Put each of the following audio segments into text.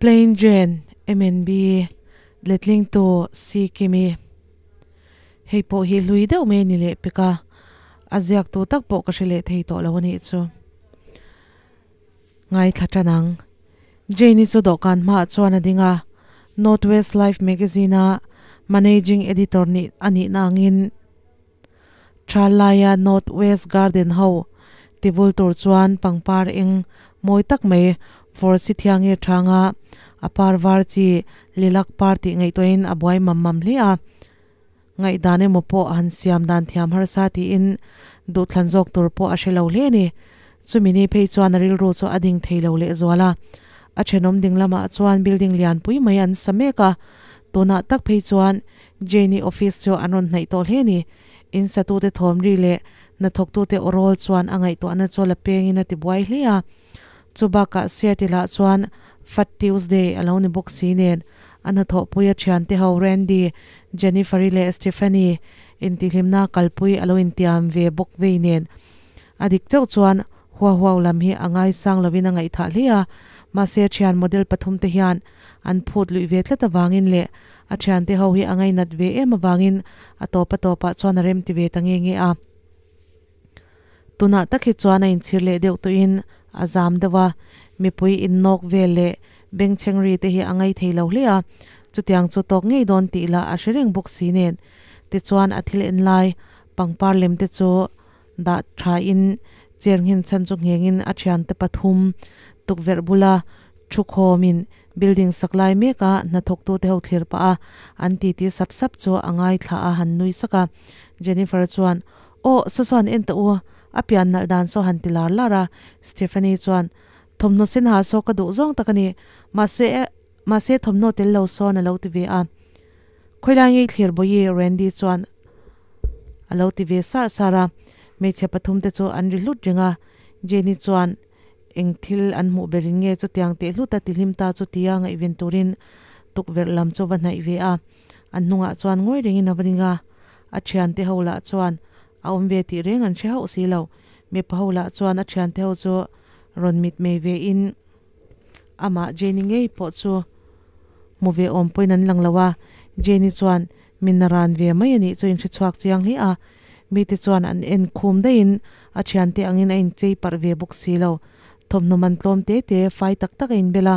Plain Jane, MNB, letling tu si Kimi. Hei pawh hi hlui deuh mai a ni leh pek a, a ziak tu tak pawh ka hre leh thei tawh lo a nih chu. Ngaithla tan ang. Jane-i chu dawhkan hmaah chuan a ding a, North West Life Magazine-a Managing Editor nih a nihna angin Thal laia North West Garden ho tibul tur chuan pangpar eng mawi tak mai fawr si thiange thanga a par var chi lilac par tih ngaihtuahin a buai mam mam hle a. Ngaihdan emaw pawh han siam dan thiam harsa tiin duhthlan zawk tur pawh a hre lo hle a ni. Chumi ni phei chuan a rilru chu a ding thei lo lehzual a. A thenawm ding lamah chuan building lianpui mai an sa mek a, tunah tak phei chuan Jane-i office chu an rawn hnaih tawh hle a ni. In satute thawm ri leh hnathawktute aw rawl chuan a ngaihtuahna chu la pengin a ti buai hle a. Chu bakah Seattle-ah chuan Fat Tuesday a lo ni bawk si nen, a hnathawhpui a thiante ho Randy, Jennifer-i leh Stephanie intihhlimna kalpui a lo intiam ve bawk vei nen. A dik chauh chuan hua huau lam hi a ngaisang lovin a ngaihthah hle a, mahse a thian model pathumte hian an phut luih ve tlat avangin leh a thiante ho hi a ngainat ve em avangin a tawp a tawpah chuan a remti ve ta nge nge a. Tunah tak hi chuan a inchhir leh deuh tawhin a zam deuh a, mipui innawk vel leh bengchheng ri te hi a ngai thei lo hle a, chutiang chu tawk ngei dawn tih lah a hre reng bawk si nen. Tichuan a thil en lai pangpar lem te chu dah tha in chair nghen chhan chu nghengin a thiante pathum tukverh bula thu khawmin building sak lai meka hnathawktute ho thlir pah a an titi sap sap chu a ngaithla a han nui sak a. Jennifer chuan Aw, saw chuan en teh u, a pian nalh dan saw han ti lar lar a. Stephanie chuan, Thawmhnaw sen ha saw ka duh zawng tak a ni, mahse, mahse thawmhnaw tel lo sawn a lo ti ve a. Khawilai ngei thlir bawi Randy chuan a lo ti ve sar sar a. Hmeichhe pathum te chu an ri hlut reng a. Jenny chuan eng thil an hmuh berin nge chutiang teh hlut a ti hlim ta chu tia ngaihven turin tukverh lam chu va hnaih ve a. An hnungah chuan ngawi rengin a va ding a, a thiante ho lah chuan a awm ve tih reng an hre hauh si lo. Mipa ho lah chuan a thiante ho chu rawn mitmei ve in amah Jenny ngei pawh chu hmu ve awm pawhin an lang lo a, Jenny chuan min a ran ve mai a nih chu inhre chhuak chiang hle a, mite chuan an en khum daihin a thiante angin a inchei parh ve bawk si lo. Thawmhnaw man tlawm te te fai tak tak a inbel a,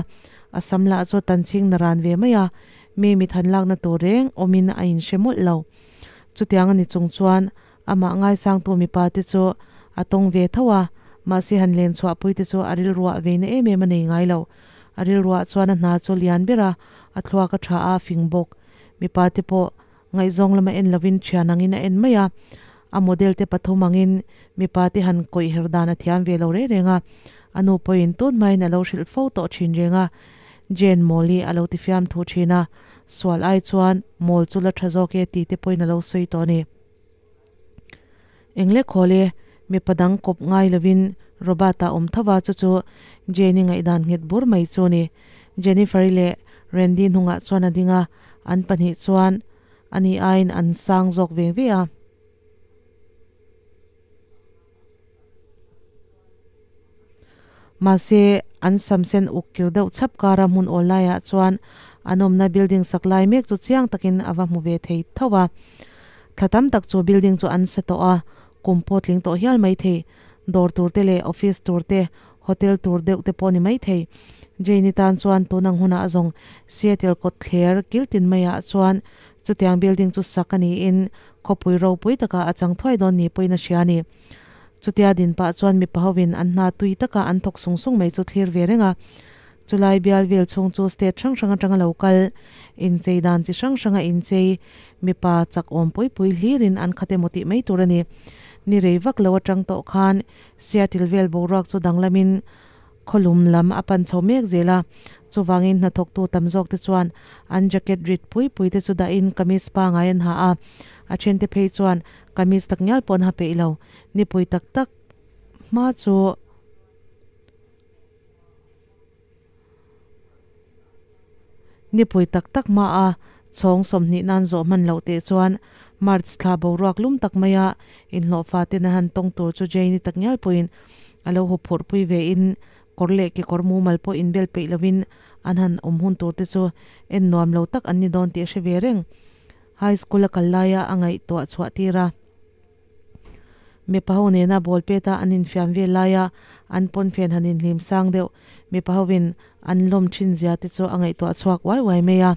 a sam lah chu tan chhing na ran ve mai a, Mi mit han lakna tur reng awmin a inhre mawlh lo. Chutiang a ni chung chuan amah ngaisangtu mipa te chu a tawng ve tho a, mahse han len chhuahpui te chu a rilruah veina em em a nei ngai lo. A rilruah chuan a hna chu lian ber a, a thluak a tha a, a fing bawk. Mipa te pawh ngaihzawng lama en lovin thian angin a en mai a, a model te pathum angin mipa te han kawih her dan a thiam ve lo reng reng a, a nu pawhin tun hmain a lo hrilh fo tawh thin reng a, Jane Mawli a lo ti fiam thu thin a, sual ai chuan mawl chu la tha zawk e tih te pawhin a lo sawi tawh a ni. Engle khawl e, mipa dang kawp ngai lovin Robert-a awm tho va chu chu Jane-i ngaihdan nghet bur mai chu a ni. Jennifer-i leh Randy hnungah chuan a ding a, an pahnih chuan ani aiin an sang zawk ve ve a. Mahse, an sam sen uk kir deuh chhap kara hmun awl laiah chuan an awmna building sak lai mek chu chiang takin a va hmu ve thei tho a. Thla tam tak chu building chu an sa tawh a, kum pawh tling tawh hial mai thei. Dawr tur te leh office tur te, hotel tur deuh te pawh ni mai thei. Jane-i tan chuan tun ang hunah zawng Seattle kawt thler kil tin maiah chuan chutiang building chu sak a niin khawpui ropui takah a chang thuai dawn ni pawhin a hria a ni. Chutia din pah chuan mipa hovin an hna tui taka an thawk sung sung mai chu thlir ve reng a. Chulai bial vel chhung chu state hrang hrang atanga lo kal, inchei dan chi hrang hranga inchei, mipa chak awm pui pui hlirin an khat emaw tih mai tur a ni. Ni rei vak lo atang tawh khan Seattle vel boruak chu danglamin khawlum lam a pan chho mek zel a. Chuvangin hnathawktu tam zawk te chuan an jacket rit pui pui te chu dahin kamis pangai an ha a, a thente phei chuan Kamis tak ngial pawh an ha peih lo. Nipui tak tak hma chu Nipui tak tak hma a chhawng 20 nan zawh hman loh teh chuan March thla boruak lum tak maia inhlawhfa ten an han tawng tur chu Jane-i tak ngial pawhin a lo huphurh pui ve in kawr leh kekawr mumal pawh inbel peih lovin an han awm hun tur te chu en nuam lo tak an ni dawn tih a hre ve reng. High school a kal laia a ngaihtuah chhuah tir a. Mipa ho nena ball pet a an infiam vel laia an pawnfen han inhlim sang deuh mipa hovin an lawm thin zia te chu a ngaihtuah chhuak uai uai mai a.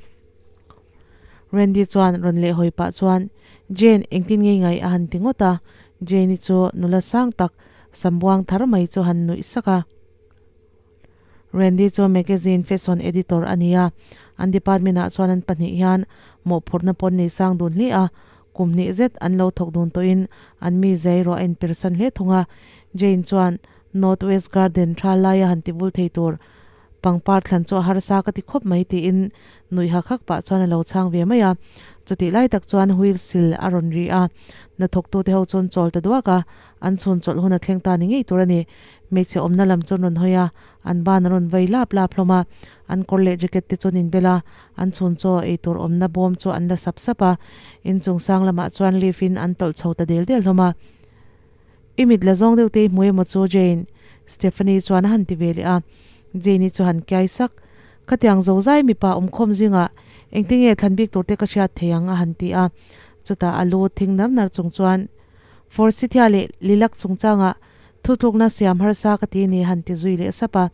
Randy chuan rawn leh hawi pah chuan, Jane, engtin nge i ngaih? a han ti ngawt a. Jane-i chu nula sang tak sambuang thar mai chu han nuih sak a. Randy chu magazine fashion editor a ni a, an department ah chuan an pahnih hian mawhphurhna pawn nei sang dun hle a, kum hnih zet an lo thawk dun tawhin an mi zai ruah a inpersan hle thung a. Jane chuan North West Garden tha laia han ti vul thei tur pangpar thlan chu a harsa ka ti khawp mai tiin nuih hak hak pah chuan a lo chhang ve mai a. Chutih lai tak chuan wheel sil a rawn ri a, hnathawktute ho chuan chawl ta duak a, an chhun chawlh hun a thleng ta ni ngei tur a ni. Hmeichhe awmna lam chu an rawn hawi a, an ban a rawn vei lap lap hlawm a, an kawr leh jacket te chu an inbel a, an chhun chaw ei tur awmna bawm chu an la sap sap a, inchung sang lamah chuan lift in an tawlh chho ta del del hlawm a. I mit la zawng deuh te i hmu emaw chu Jane? Stephanie chuan a han ti ve leh a, Jane-i chu han kiai sak. Khatiang zozai mipa awmkhawm zingah engtinge thlan bik tur te ka hriat thei ang a han ti a, chutah a lu thing nar nar chung chuan Forsythia leh Lilac chungchangah Thutlukna siam harsa ka ti ni han ti zui leh sap a.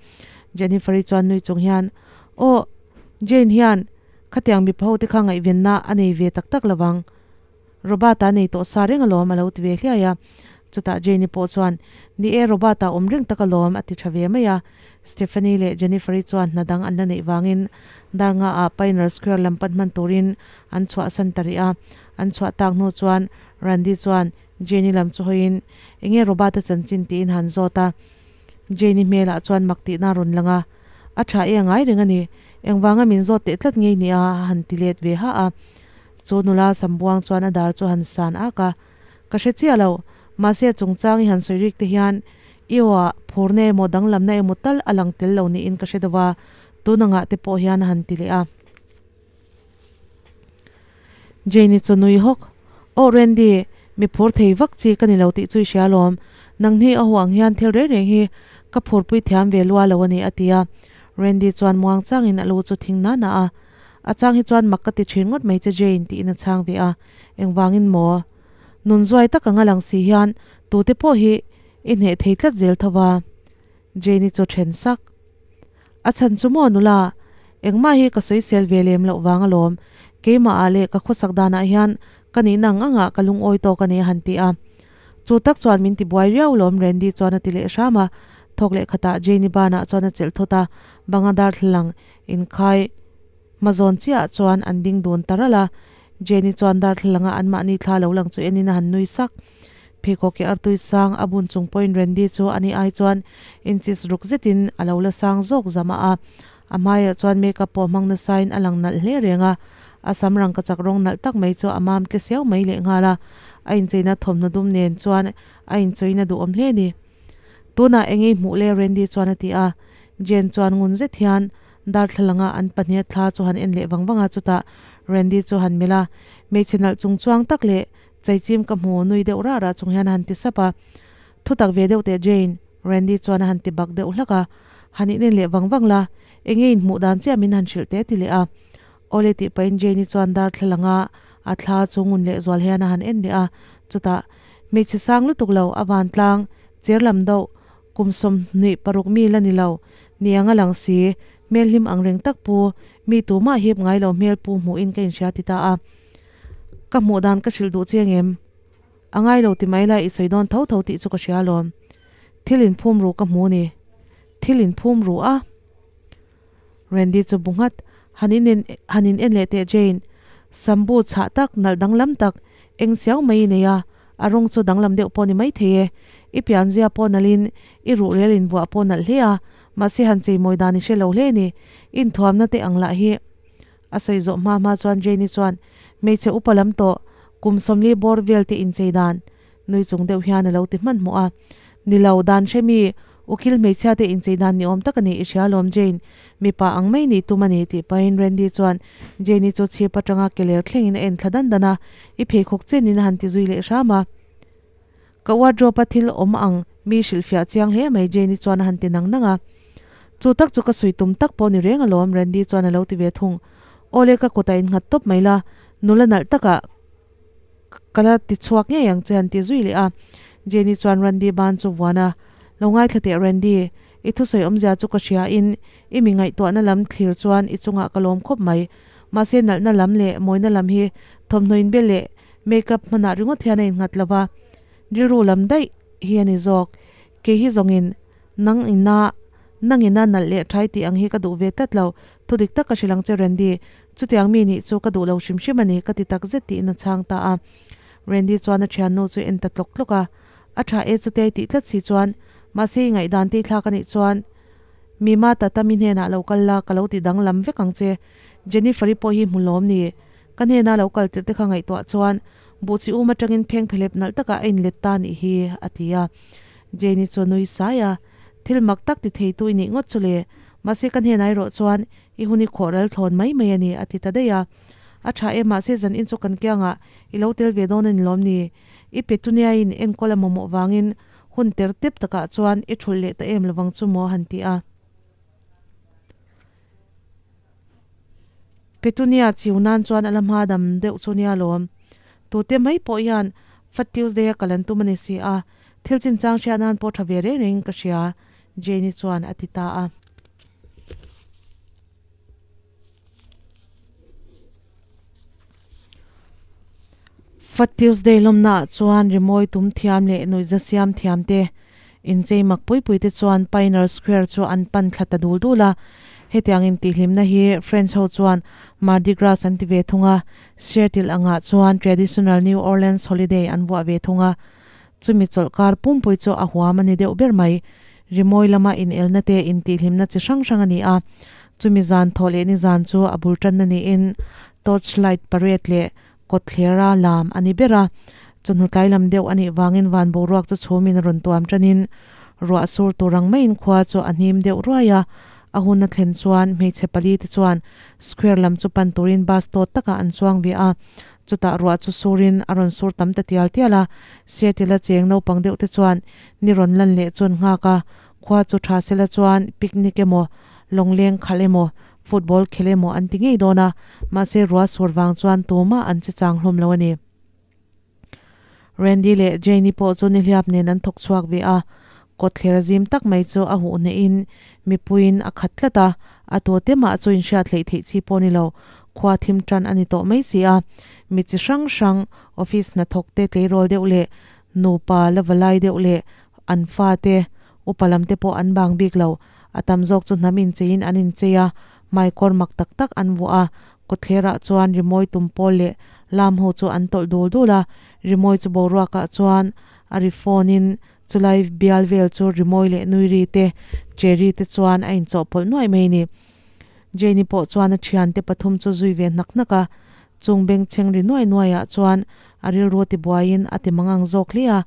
Jennifer-i chuan nui chung hian, Aw, Jane hian khatiang mipa ho te kha ngaihvenna a nei ve tak tak lovang. Robert-a nei tawh sa reng alawm a lo ti ve hliai a. Chutah Jane-i pawh chuan, Ni e, Robert-a awm reng tak alawm a ti tha ve mai a. Stephanie leh Jennifer-i chuan hna dang an la neih vangin dar nga ah Pioneer Square lam pan hman turin an chhuahsan ta rih a. An chhuah tak hnu chuan Randy chuan, Jane-i lam chu hawiin, Enge Robert-a chanchin tiin han zawt a. Jane-i hmelah chuan mak tihna a rawn lang a, A tha e a ngai reng a ni. Engvanga min zawt teh tlat ngei nia a han ti let ve ha a. Chu nula Sambuang chuan a dar chu han san ak a, Ka hre chiah lo, mahse a chungchang i han sawi rik te hian i aw-ah phurna emaw danglamna emaw tal a lang tel lo niin ka hre deuh a, tun angah te pawh hian a han ti leh a. Jane-i chu nui hawk, Aw Randy, mi phur thei vak chi ka ni lo tih chu i hria alawm. Nang hni a huang hian thil reng reng hi ka phurpui thiam ve lua lo a ni, a ti a. Randy chuan muang changin a lu chu thing na na a. A chang hi chuan mak ka ti thin ngawt mai che Jane, tiin a chhang ve a. Engvangin maw? Nun zuai tak anga lang si hian tute pawh hi i hneh thei tlat zel tho va. Jane-i chu then sak. A chhan chu maw nula, engmah hi ka sawisel ve lem loh vang alawm, keimah ah leh ka khawsak danah hian ka nihna ang angah ka lungawi tawk a ni a han ti a. Chu tak chuan min ti buai riau lawm Randy chuan a ti leh hram a, thawk leh khatah Jane-i banah chuan a chelh thawt a, banga darthlalang inkhai hmazawn chiahah chuan an ding dun ta ralh a, Jane-i chuan darthlalanga anmahni thla lo lang chu enin a han nui sak. Pheikhawk ke artui sang a bun chung pawhin Randy chu ani ai chuan inches ruk zetin a lo la sang zawk zam a a. A hmaiah chuan makeup pawh hmang nasain a lang nalh hle reng a. A sam rangka chak rawng nalh tak mai chu a mam tle siau mai lehnghal a. A incheina thawmhnaw dum nen chuan a inchawina duhawm hle a ni. Tunah eng ei hmuh le Randy chuan a ti a. Jane chuan ngun zet hian darthlalanga an pahnih thla chu han en leh vang vang a, chutah Randy chu han melh a. Hmeichhe nalh chung chuang tak leh Chaichim ka hmu nui deuh rah rah chung hian a han ti sap a, Thu tak ve deuh teh Jane, Randy chuan a han ti bak deuh hlak a, Han inen leh vang vang la, enge inhmuh dan chiah min han hrilh teh ti leh a. Awle tih pahin Jane-i chuan darthlalang a a thla chu ngun leh zual hian a han en leh a, chutah, Hmeichhe sang lutuk lo, a vantlang, cher lam deuh, kum 26 mi la ni lo, niang a lang si, hmel hlim ang reng tak pu, mi tumah hip ngai lo hmel pu hmuhin ka inhria ti ta a. Ka hmuh dan ka hrilh duh chiang em? A ngai lo ti mai la i sawi dawn tho tho tih chu ka hria alawm. Thil inphum ru ka hmu ni. Thil inphum ru a? Randy chu bu nghat, Han in han in en leh teh Jane. Sambu chhah tak, nalh danglam tak, eng siau mai i nei a, a rawng chu danglam deuh pawh ni mai thei e. I pianzia pawh nalhin i ruhrel invuah pawh nalh hle a, mahse han cheimawi dan i hre lo hle ni. Inthuamna te ang lah hi. A sawi zawh hma hma chuan Jane-i chuan, Hmeichhe upa lam tawh, kum 40 bawr vel te inchei dan, nui chung deuh hian a lo ti hmanhmawh a. Ni lo, dan hre mi, ukil hmeichhia te inchei dan ni awm tak a ni, i hria alawm Jane, mipa ang mai nih tum a ni, tih pahin Randy chuan Jane-i chu chhip atanga keler thlengin a en thla dan dan a, I pheikhawk chenin a han ti zui leh hram a. Ka wardrobe-a thil awm ang mi hrilhfiah chiang hle mai Jane-i chuan a han ti nang nang a. Chu tak chu ka sawi tum tak pawh ni reng alawm Randy chuan a lo ti ve thung. Awle ka kutah innghat tawp mai la, nula nalh takah ka la ti chhuak ngei ang che an ti zui leh a. Jenny chuan Randy ban chu vuan a, Lo ngaithla teh Randy, i thusawi awmzia chu ka hria in i mi ngaihtuahna lam thlir chuan i chungah ka lawm khawp mai. Mahse nalhna lam leh mawina lam hi thawmhnaw inbe leh makeup hmanah ringawt hian a innghat lo va, rilru lam daih hi a ni zawk. Kei hi zawngin nang ina nang ina nalh leh thai tih ang hi ka duh ve tlat lo, thu dik tak ka hrilh ang che Randy, chutiang mi nih chu ka duh lo hrim hrim a ni ka ti tak zet tiin a chhang ta a. Randy chuan a thiannu chu en ta tlawk tlawk a, A tha e chutei tih tlat si chuan, mahse i ngaihdan tih thlak a nih chuan Mima Tata mi hnenah lo kal la ka lo ti danglam vek ang che, Jennifer-i pawh hi hmu lawm ni? Ka hnena lo kal tirh te kha ngaihtuah chuan buh chi um atangin pheng phelep nalh takah a inlet ta nih hi, a ti a. Jane-i chu a nui sai a, Thil mak tak ti theitu i nih ngawt chu le, mahse ka hnenah erawh chuan i hun i khawh ral thlawn mai mai a ni, a ti ta daih a. A tha e, mahse zan in chu kan kiangah i lo tel ve dawn a ni lawm ni? I Petunia-in enkawl a mamawh vangin hun ter tep takah chuan i thulh leh ta em lovang chu maw? han ti a. Petunia chiu nan chuan a la hma dam deuh chu nia lawm. Tute mai pawh hian Fat Tuesday a kal an tum a ni si a, thil chinchang hriat nan pawh tha ve reng rengin ka hria, Jane-i chuan a ti ta a. Fat Tuesday lawmnaah chuan rimawi tum thiam leh nuihza siam thiam te inchei mak pui pui te chuan Pioneer Square chu an pan thla ta dul dul a. Hetiang intihhlimna hi French ho chuan Mardi Gras an ti ve thung a, Seattle angah chuan Traditional New Orleans Holiday an vuah ve thung a. Chumi chawlhkar pumpui chu a huam a ni deuh ber mai. Rimawi lama inelna te intihhlimna chi hrang hrang a ni a. Chumi zan thawh leh ni zan chu a bul tanna niin Torchlight Parade leh Kawtthlera lam a ni ber a, chawhnu tlai lam deuh a nih vangin van boruak chu chhumin a rawn tuam tanin ruah sur tur ang maiin khua chu a hnim deuh ruai a, a hun a thlen chuan hmeichhe pali te chuan square lam chu pan turin bus tawt takah an chuang ve a, chutah ruah chu surin a rawn sur tam ta tial tial a, Seattle-a cheng naupang deuh te chuan ni rawn lan leh chuan nghak a, khua chu tha sela chuan picnic emaw lawngleng khalh emaw Football khel emaw an ti ngei dawn a, mahse ruah sur vang chuan tumah an che chang hlawm lo a ni. Randy leh Jane-i pawh chu nihliap nen an thawk chhuak ve a, kawtthler zim tak mai chu a huh hnehin mipuiin a khat tlat a, a tu te mah chu inhriat hleih theih chi pawh ni lo, khua thim tan a ni tawh mai si a. Mi chi hrang hrang, office hnathawk te tleirawl deuh leh nupa la va lai deuh leh an fate, upa lam te pawh an bang bik lo. A tam zawk chu hnam incheiin an inchei a, hmaikawr mak tak tak an vuah a, kawtthlerah chuan rimawi tum pawl leh lam ho chu an tawlh dul dul a, rimawi chu boruakah chuan a ri phone-in chulai bial vel chu rimawi leh nui ri te, che ri te chuan a inchawhpawlh nuaih mai a ni. Jane-i pawh chuan a thiante pathum chu zui ve hnak hnak a, chung bengchheng ri nuai nuaiah chuan a rilru a tibuaiin a ti mangang zawk hle a,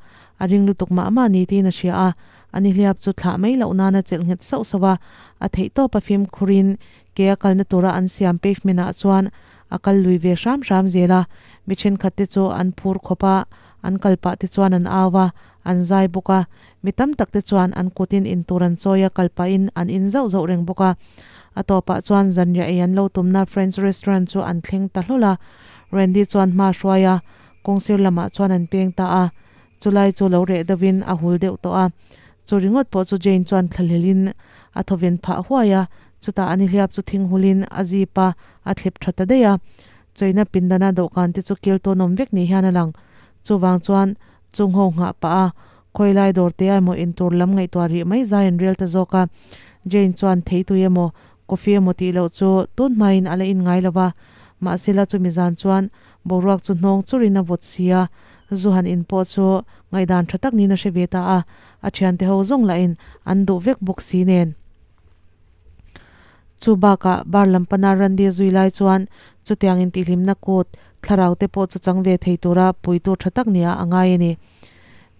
a ring lutuk mah mah ni tiin a hria a, a nihliap chu thlah mai loh nana chelh nghet sauh sauh a, a theihtawp a fimkhurin ke a kalna tura an siam pavement ah chuan a kal lui ve hram hram zel a, mi thenkhat te chu an phur khawp a, an kal pah te chuan an au a, an zai bawk a, mi tam tak te chuan an kutin in tur an chawi a, kal pahin an in zauh zauh reng bawk a. A tawpah chuan zanriah ei an lo tumna French restaurant chu an thleng ta hlawl a, Randy chuan hma hruai a, kawngsir lamah chuan an peng ta a, chulai chu lo reh deuhin a hul deuh tawh a, chu ringawt pawh chu Jane chuan thlahlelin a thawven phah huai a, chutah a nihliap chu thing hulin a zip a, a thlep tha ta daih a, chawina pindana dawhkan te chu kil tawn awm vek ni hian a lang, chuvang chuan chung ho nghah pah a, khawilai dawr te ah emaw intur lam ngaihtuah rih mai zai an rel ta zawk a, Jane chuan theitui emaw coffee emaw tih loh chu tun hmain a la in ngai lo va, mahse la chumi zan chuan boruak chu hnawng churin a vawt si a, zu han in pawh chu ngaihdan tha tak niin a hre ve ta a, a thiante ho zawng lahin an duh vek bawk si nen. Chu bakah bar lam pana Randy zui lai chuan chutiang intihhlimna kut thlarau te pawh chu chang ve thei tura puitu tha tak nia a ngai a ni.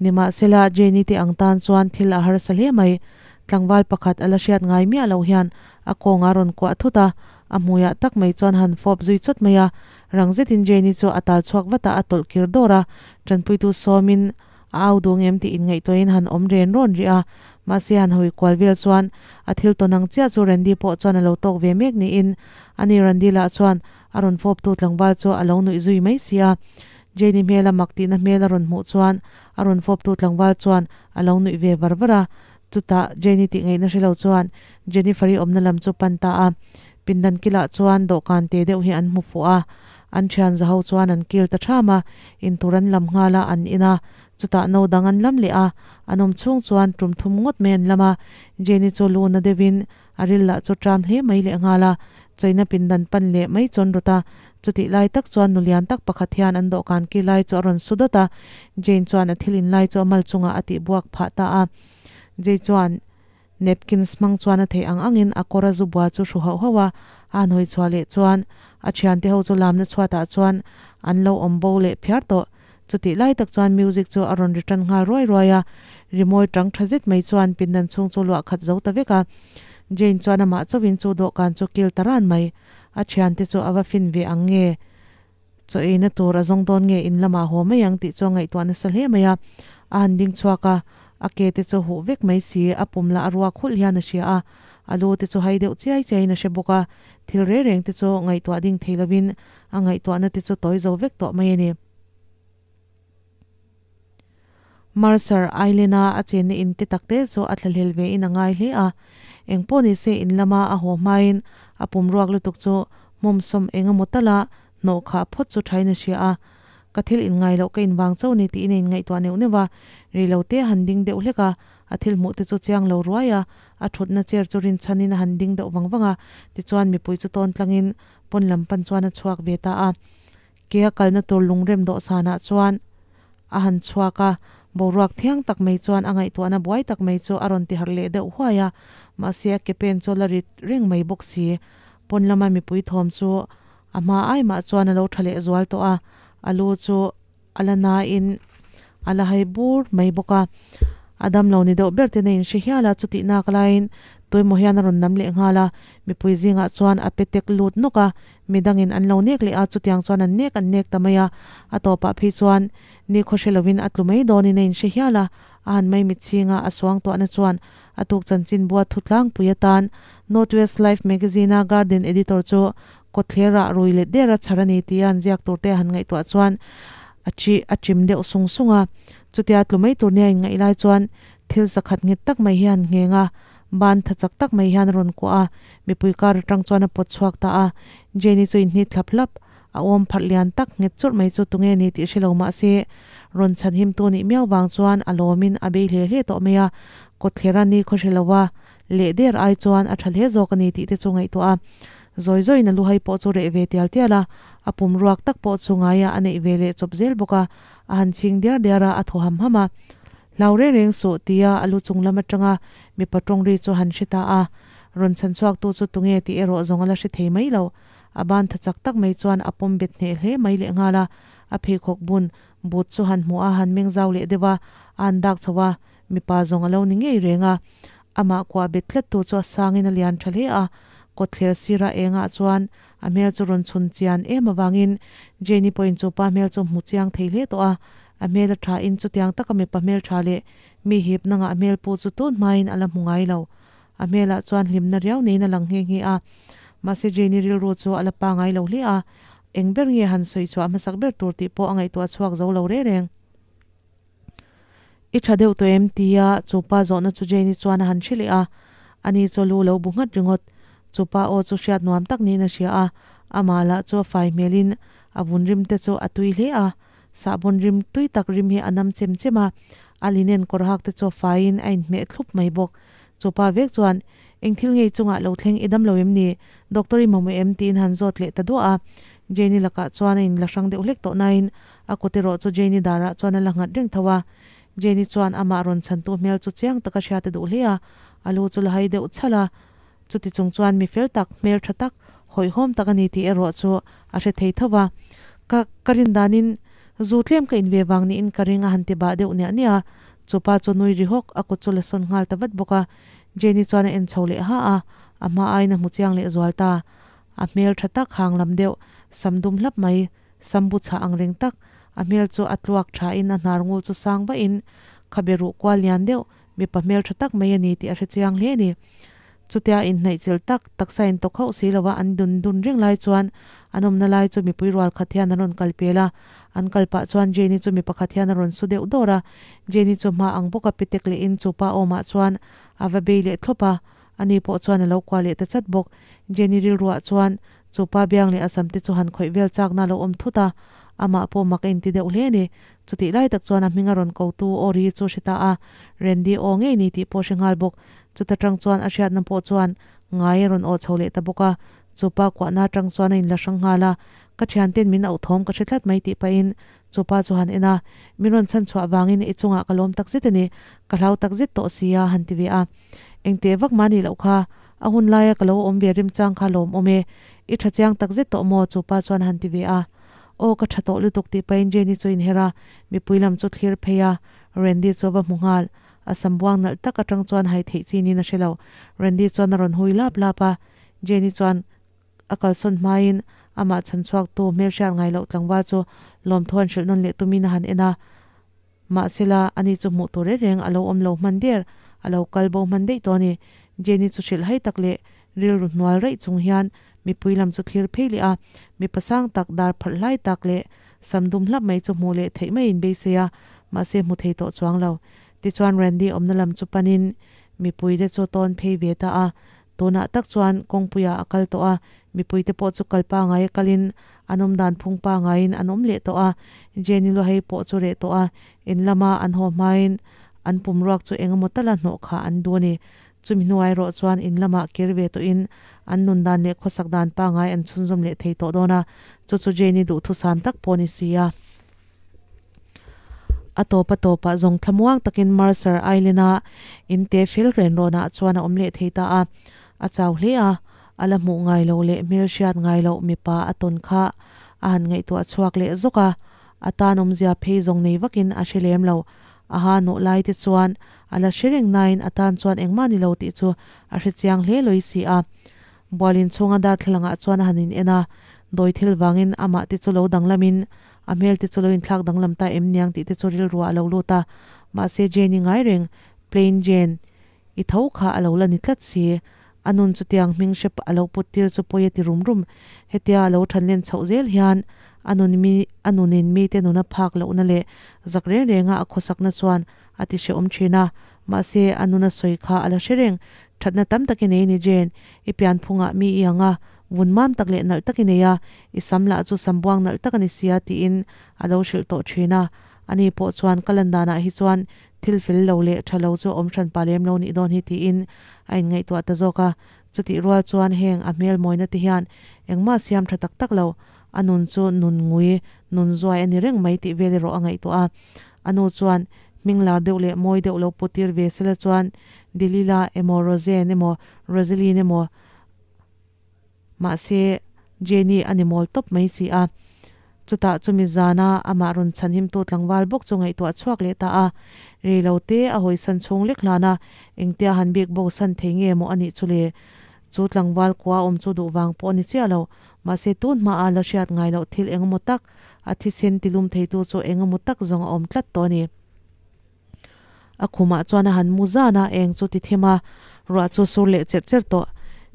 Nimahsela, Jane-i te ang tan chuan thil a harsa hle mai. Tlangval pakhat a la hriat ngai miah loh hian a kawng a rawn kuah thut a, a hmuiah tak mai chuan han fawp zui chawt mai a. Rang zetin Jane-i chu a tal chhuak vat a, a tawlh kir dawr a. Tanpuitu sawmin a au duh ngem tih inngaihtuahin han awm ren rawn rih a. Mahse han hawi kual vel chuan a thil tawn ang chiah chu Randy pawh chuan a lo tawk ve mek niin ani Randy lah chuan a rawn fawp tu tlangval chu a lo nuih zui mai si a. Jane-i hmela mak tihna hmel a rawn hmuh chuan a rawn fawp tu tlangval chuan a lo nuih ve var var a. Chutah Jane-i tih ngaihna hre lo chuan Jennifer-i awmna lam chu pan ta a. Pindan kilah chuan dawhkan te deuh hi an hmu fuh a. An thian za ho chuan an kil ta ṭham a, intur an lam nghal a, an in a. Chutah no dang an lam leh a, an awm chhung chuan tum thum ngawt mai an lam a. Jane-i chu lu na deuhin a ril lah chu ṭam hle mai leh nghal a, chawina pindan pan leh mai chuan rawt a. Chutih lai tak chuan nu lian tak pakhat hian an dawhkan ki lai chu a rawn su dawt a, Jane chuan a thil in lai chu a mal chungah a tih buak phah ta a. Jay chuan napkins hmang chuan a theih ang angin a kawr a zu bua chu hru hauh hauh a, a han hawi chhuah leh chuan a thiante ho chu lamna chhuatah chuan an lo awm bo leh phiar tawh. Chutih lai tak chuan music chu a rawn ri tan nghal ruai ruai a, rimawi tang tha zet mai chuan pindan chhung chu luah khat zo ta vek a. Jane chuan amah chauhin chu dawhkan chu kil ta ran mai. A thiante chu a va fin ve ang nge? Chaw eina tur a zawng dawn nge in lamah haw mai ang tih chu a ngaihtuah nasa hle mai a. A han ding chhuak a, a ke te chu huh vek mai si, a pum lah a ruak hulh hian a hria a, a lu te chu hai deuh chiai chiaiin a hre bawk a, thil reng reng te chu ngaihtuah ding thei lovin a ngaihtuahna te chu tawi zo vek tawh mai a ni. Mercer Island-a a chenna in te takte chu a thlahlel ve in a ngai hle a, engpawh ni se in lama a haw hmain a pum ruak lutuk chu hmawmsawm eng emaw tala hnawh khah phawt chu thain a hria a. Ka thil inngai loh ka invang chauh ni tiin a inngaihtuah neuh neuh a, ri lo te a han ding deuh hlek a, a thil hmuh te chu chiang lo ruai a, a thutna chair chu rinchhanin a han ding deuh vang vang a, tichuan mipui chu tawn tlangin pawn lam pan chuan a chhuak ve ta a. Ke a kalna tur lungrem dawhsanah chuan a han chhuak a, boruak thiang tak mai chuan a ngaihtuahna buai tak mai chu a rawn ti harh leh deuh huai a, mahse a ke pen chu a la rit reng mai bawk si. Pawn lama mipui thawm chu a hma ai mah chuan a lo tha leh zual tawh a, a lu chu a la nain a la hai bur mai bawk a. A damlo ni deuh ber ten a inhre hial a, chutih nak laiin tuemaw hian a rawn nam leh nghal a, mipui zingah chuan a pe tek lut nawk a, midangin an lo nek leh a, chutiang chuan an nek an nek ta mai a, a tawpah phei chuan nikhaw hre lovin a tlu mai dawnin a inhre hial a, a han mai mitchhinga a suang tuahna chuan a tuk chanchin bua thu tlangpui atan North West Life Magazine-a Garden Editor chu kawtthlerah rui let der a chhar a ni tia an ziak turte a han ngaihtuah chuan a chi a chim deuh sung sung a. Chutia tlu mai tur nia inngaih lai chuan thil zakhat nghet tak mai hi a han ngheng a, ban tha chak tak mai hian a rawn kuah a, mipui kar atang chuan a pawt chhuak ta a. Jane-i chu inhnit thlap hlap, a awm pharh lian tak nghet churh mai chu tunge ni tih hre lo mah se rawn chhan himtu nih miau vang chuan a lawmin a bei hle hle tawh mai a, kawtthlera ni khaw hre lo a, leh der ai chuan a tha hle zawk a ni tih te chu ngaihtuah a. Zawi zawiin a luhai pawh chu reh ve tial tial a, a pum ruak tak pawh chu ngaia a neih ve leh chawp zel bawk a, a han chhing diar diar a, a thaw ham ham a. Hlau reng reng suh tia a lu chung lam atanga mipa tawng ri chu han hre ta a. Rawn chhan chhuak tu chu tunge tih erawh zawng a la hre thei mai lo. A ban tha chak tak mai chuan a pawm bet hneh hle mai leh nghal a, a pheikhawk bun but chu han hmuh a, han meng zau leh deuh a, a han dak chho a, mipa zawng a lo ni ngei reng a. Amah kuah bet tlat tu chu a sangin a lian tha hle a, kawtthler sira engah chuan a hmel chu rawn chhun chian em avangin Jane-i pawhin chu pa hmel chu hmu chiang thei hle tawh a, a hmel a tha in chutiang taka mipa hmel tha leh mi hip nangah hmel pu chu tun hmain a la hmu ngai lo. A hmelah chuan hlimna riau neiin a lang nghe nghe a, mahse Jane-i rilru chu a la pa ngai lo hle a, eng ber nge han sawi chhuah hmasak ber tur tih pawh a ngaihtuah chhuak zo lo reng reng. I tha deuh tawh em? tia chu pa zawhna chu Jane-i chuan a han hre leh a, ani chu a lu lo bu nghat ringawt. Chu pa aw chu hriat nuam tak niin a hria a, amah lah chu a fai hmelin a vun rim te chu a tui hle a, sahbawn rim tui tak rim hi a nam chem chem a, a linen kawr hak te chu a faiin a inhmeh thlup mai bawk. Chu pa vek chuan, Eng thil ngei chungah lo thleng i dam lo em ni? Doctor i mamawh em? tiin han zawt leh ta duah a. Jane-i lakah chuan a inla hrang deuh hlek tawh nain a kut erawh chu Jane-i darah chuan a la nghat reng tho a. Jane-i chuan amah rawn chhantu hmel chu chiang taka hriat a duh hle a, a lu chu la hai deuh chhalh a. Chuti chung chuan mi fel tak, hmel tha tak, hawihhawm tak a ni tih erawh chu a hre thei tho va. Ka, ka rin danin zu tlem ka in ve vang niin ka ring a han ti bah deuh niah niah a. Chu pa chu nui ri hawk, a kut chu la sawn nghal ta vat bawk a. Jane-i chuan a en chho leh ha a, a hma aiin a hmu chiang leh zual ta. A hmel tha tak hang lam deuh, sam dum hlap mai, sam bu chhah ang reng tak, a hmel chu a tluak thain a hnar ngul chu sang vahin, khabe ruh kual lian deuh, mipa hmeltha tak mai a ni tih a hre chiang hle a ni. Chutia inhnaihchilh tak, taksa intawk hauh si lova an dun dun reng lai chuan an awmna lai chu mipui rual khat hian an rawn kal pel a. An kal pah chuan Jane-i chu mi pakhat hian a rawn su deuh dawr a. Jane-i chu hma ang bawka pitek lehin chu pa awmah chuan a va bei leh thlawp a. Ani pawh chuan a lo kuah leh ta chat bawk. Jane-i rilruah chuan chu pa biang leh a sam te chu han khawih vel chakna a lo awm thut a. Amah pawh mak a inti deuh hle a ni. Chutih lai tak chuan a hming a rawn ko tu aw ri chu hre ta a, Randy aw ngei ni tih pawh hre nghal bawk. Chuta tang chuan a hriatna pawh chuan ngai a rawn aw chho leh ta bawk a, chu pa kuahna atang chuan a inla hrang nghal a, Ka thianten min auh thawm ka hre tlat mai tih pahin chu pa chu han en a, Min rawn chhan chhuah vangin i chungah ka lawm tak zet a ni, ka hlau tak zet tawh si a han ti ve a. Engteh vak mah nih loh kha, a hun laia ka lo awm ve rimchang kha lawm awm e, i tha chiang tak zet tawh maw chu pa chuan han ti ve a. Aw ka tha tawh lutuk tih pahin Jenny chu inher a, mipui lam chu thlir phei a, Randy chu a va hmu nghal. A sam buang nalh tak atang chuan hai theih chi niin a hre lo. Randy chuan a rawn hui lap lap a, Jenny chuan a kalsawn hmain amah chhan chhuaktu hmelhriat ngai loh tlangval chu lawmthu an hrilh nawn leh tumin a han en a. Mahsela, ani chu hmuh tur reng reng a lo awm lo hman der, a lo kal bo hman daih tawh a ni. Jenny chu hrilh hai tak leh rilru hnual raih chung hian mipui lam chu thlir phei leh a, mipa sang tak dar phalh hlai tak leh sam dum hlap mai chu hmuh leh theih maiin beisei a, mahse hmu thei tawh chuang lo. Tichuan Randy awmna lam chu panin mipuite chu tawn phei ve ta a, tunah tak chuan kawngpuiah a kal tawh a, mipuite pawh chu kal pangai a kalin an awm dan phung pangaiin an awm leh tawh a, Jenny Luahei pawh chu reh tawh a, in lama an haw hmain an pumruak chu eng emaw tala hnawh kha an duh a ni. Chumi hnuai erawh chuan in lamah kir ve tawhin an nun dan leh khawsak dan pangai an chhunzawm leh thei tawh dawn a, chu chu Jane-i duhthusam tak pawh a ni si a. A tawp a tawpah zawng thlamuang takin Mercer Island-a in te fel ren rawnah chuan a awm leh thei ta a. A chau hle a, a la hmuh ngai loh leh hmelhriat ngai loh mipa a tawn kha a han ngaihtuah chhuak leh zawk a, a tan awmzia phei zawng nei vakin a hre lem lo. A ha nawh lai te chuan a la hre reng nain a tan chuan engmah ni lo tih chu a hre chiang hle lawih si a. Bualin chhunga darthlalangah chuan a han in en a, dawi thil vangin amah te chu lo danglamin a hmel te chu lo inthlak danglam ta em niang tih te chu rilruah a lo lut a. Mahse Jane-i ngai reng, Plain Jane, i tho kha a lo la ni tlat si. A nun chutiang hming hrep a lo put tir chu pawi a ti rum rum. Hetia a lo than len chhoh zel hian a nun mi a nunin mite nuna phak lohna leh zak reng renga a khawsakna chuan a ti hrehawm thin a. Mahse, a nuna sawi kha a la hre reng. Thatna tam tak i nei ni Jane, i pianphungah mi i ang a, vun mam tak leh nalh tak i nei a, i sam lah chu sam buang nalh tak a ni sia tiin a lo hrilh tawh thin a. Ani pawh chuan ka lan danah hi chuan Thil fel lo leh tha lo chu awm hran pa lem lo nih dawn hi tiin a inngaihtuah ta zawk a. Chutih rual chuan heng a hmel mawina te hian engmah siam tha tak tak lo, a nun chu nun ngui, nun zuai a ni reng mai tih vel erawh a ngaihtuah a. A nu chuan hming lar deuh leh mawi deuh lo put tir ve sela chuan Delila emaw Roseanne emaw Rosaline emaw Mahse, Jenny a ni mawl tawp mai si a. Chutah chumi zana amah rawn chhanhimtu tlangval bawk chu ngaihtuah chhuak leh ta a. Rei lo te a hawisan chhung lek hlan a, engtia han bik bo san thei nge maw a nih chu le? Chu tlangval kua awm chu duh vang pawh a ni chiah lo. Mahse, tun hmaah la hriat ngai loh thil engemaw tak, a thisen tilum theitu chu engemaw tak zawng a awm tlat tawh a ni. A khumah chuan a han mu zan a, eng chu ti thim a, ruah chu sur leh cherh cherh tawh.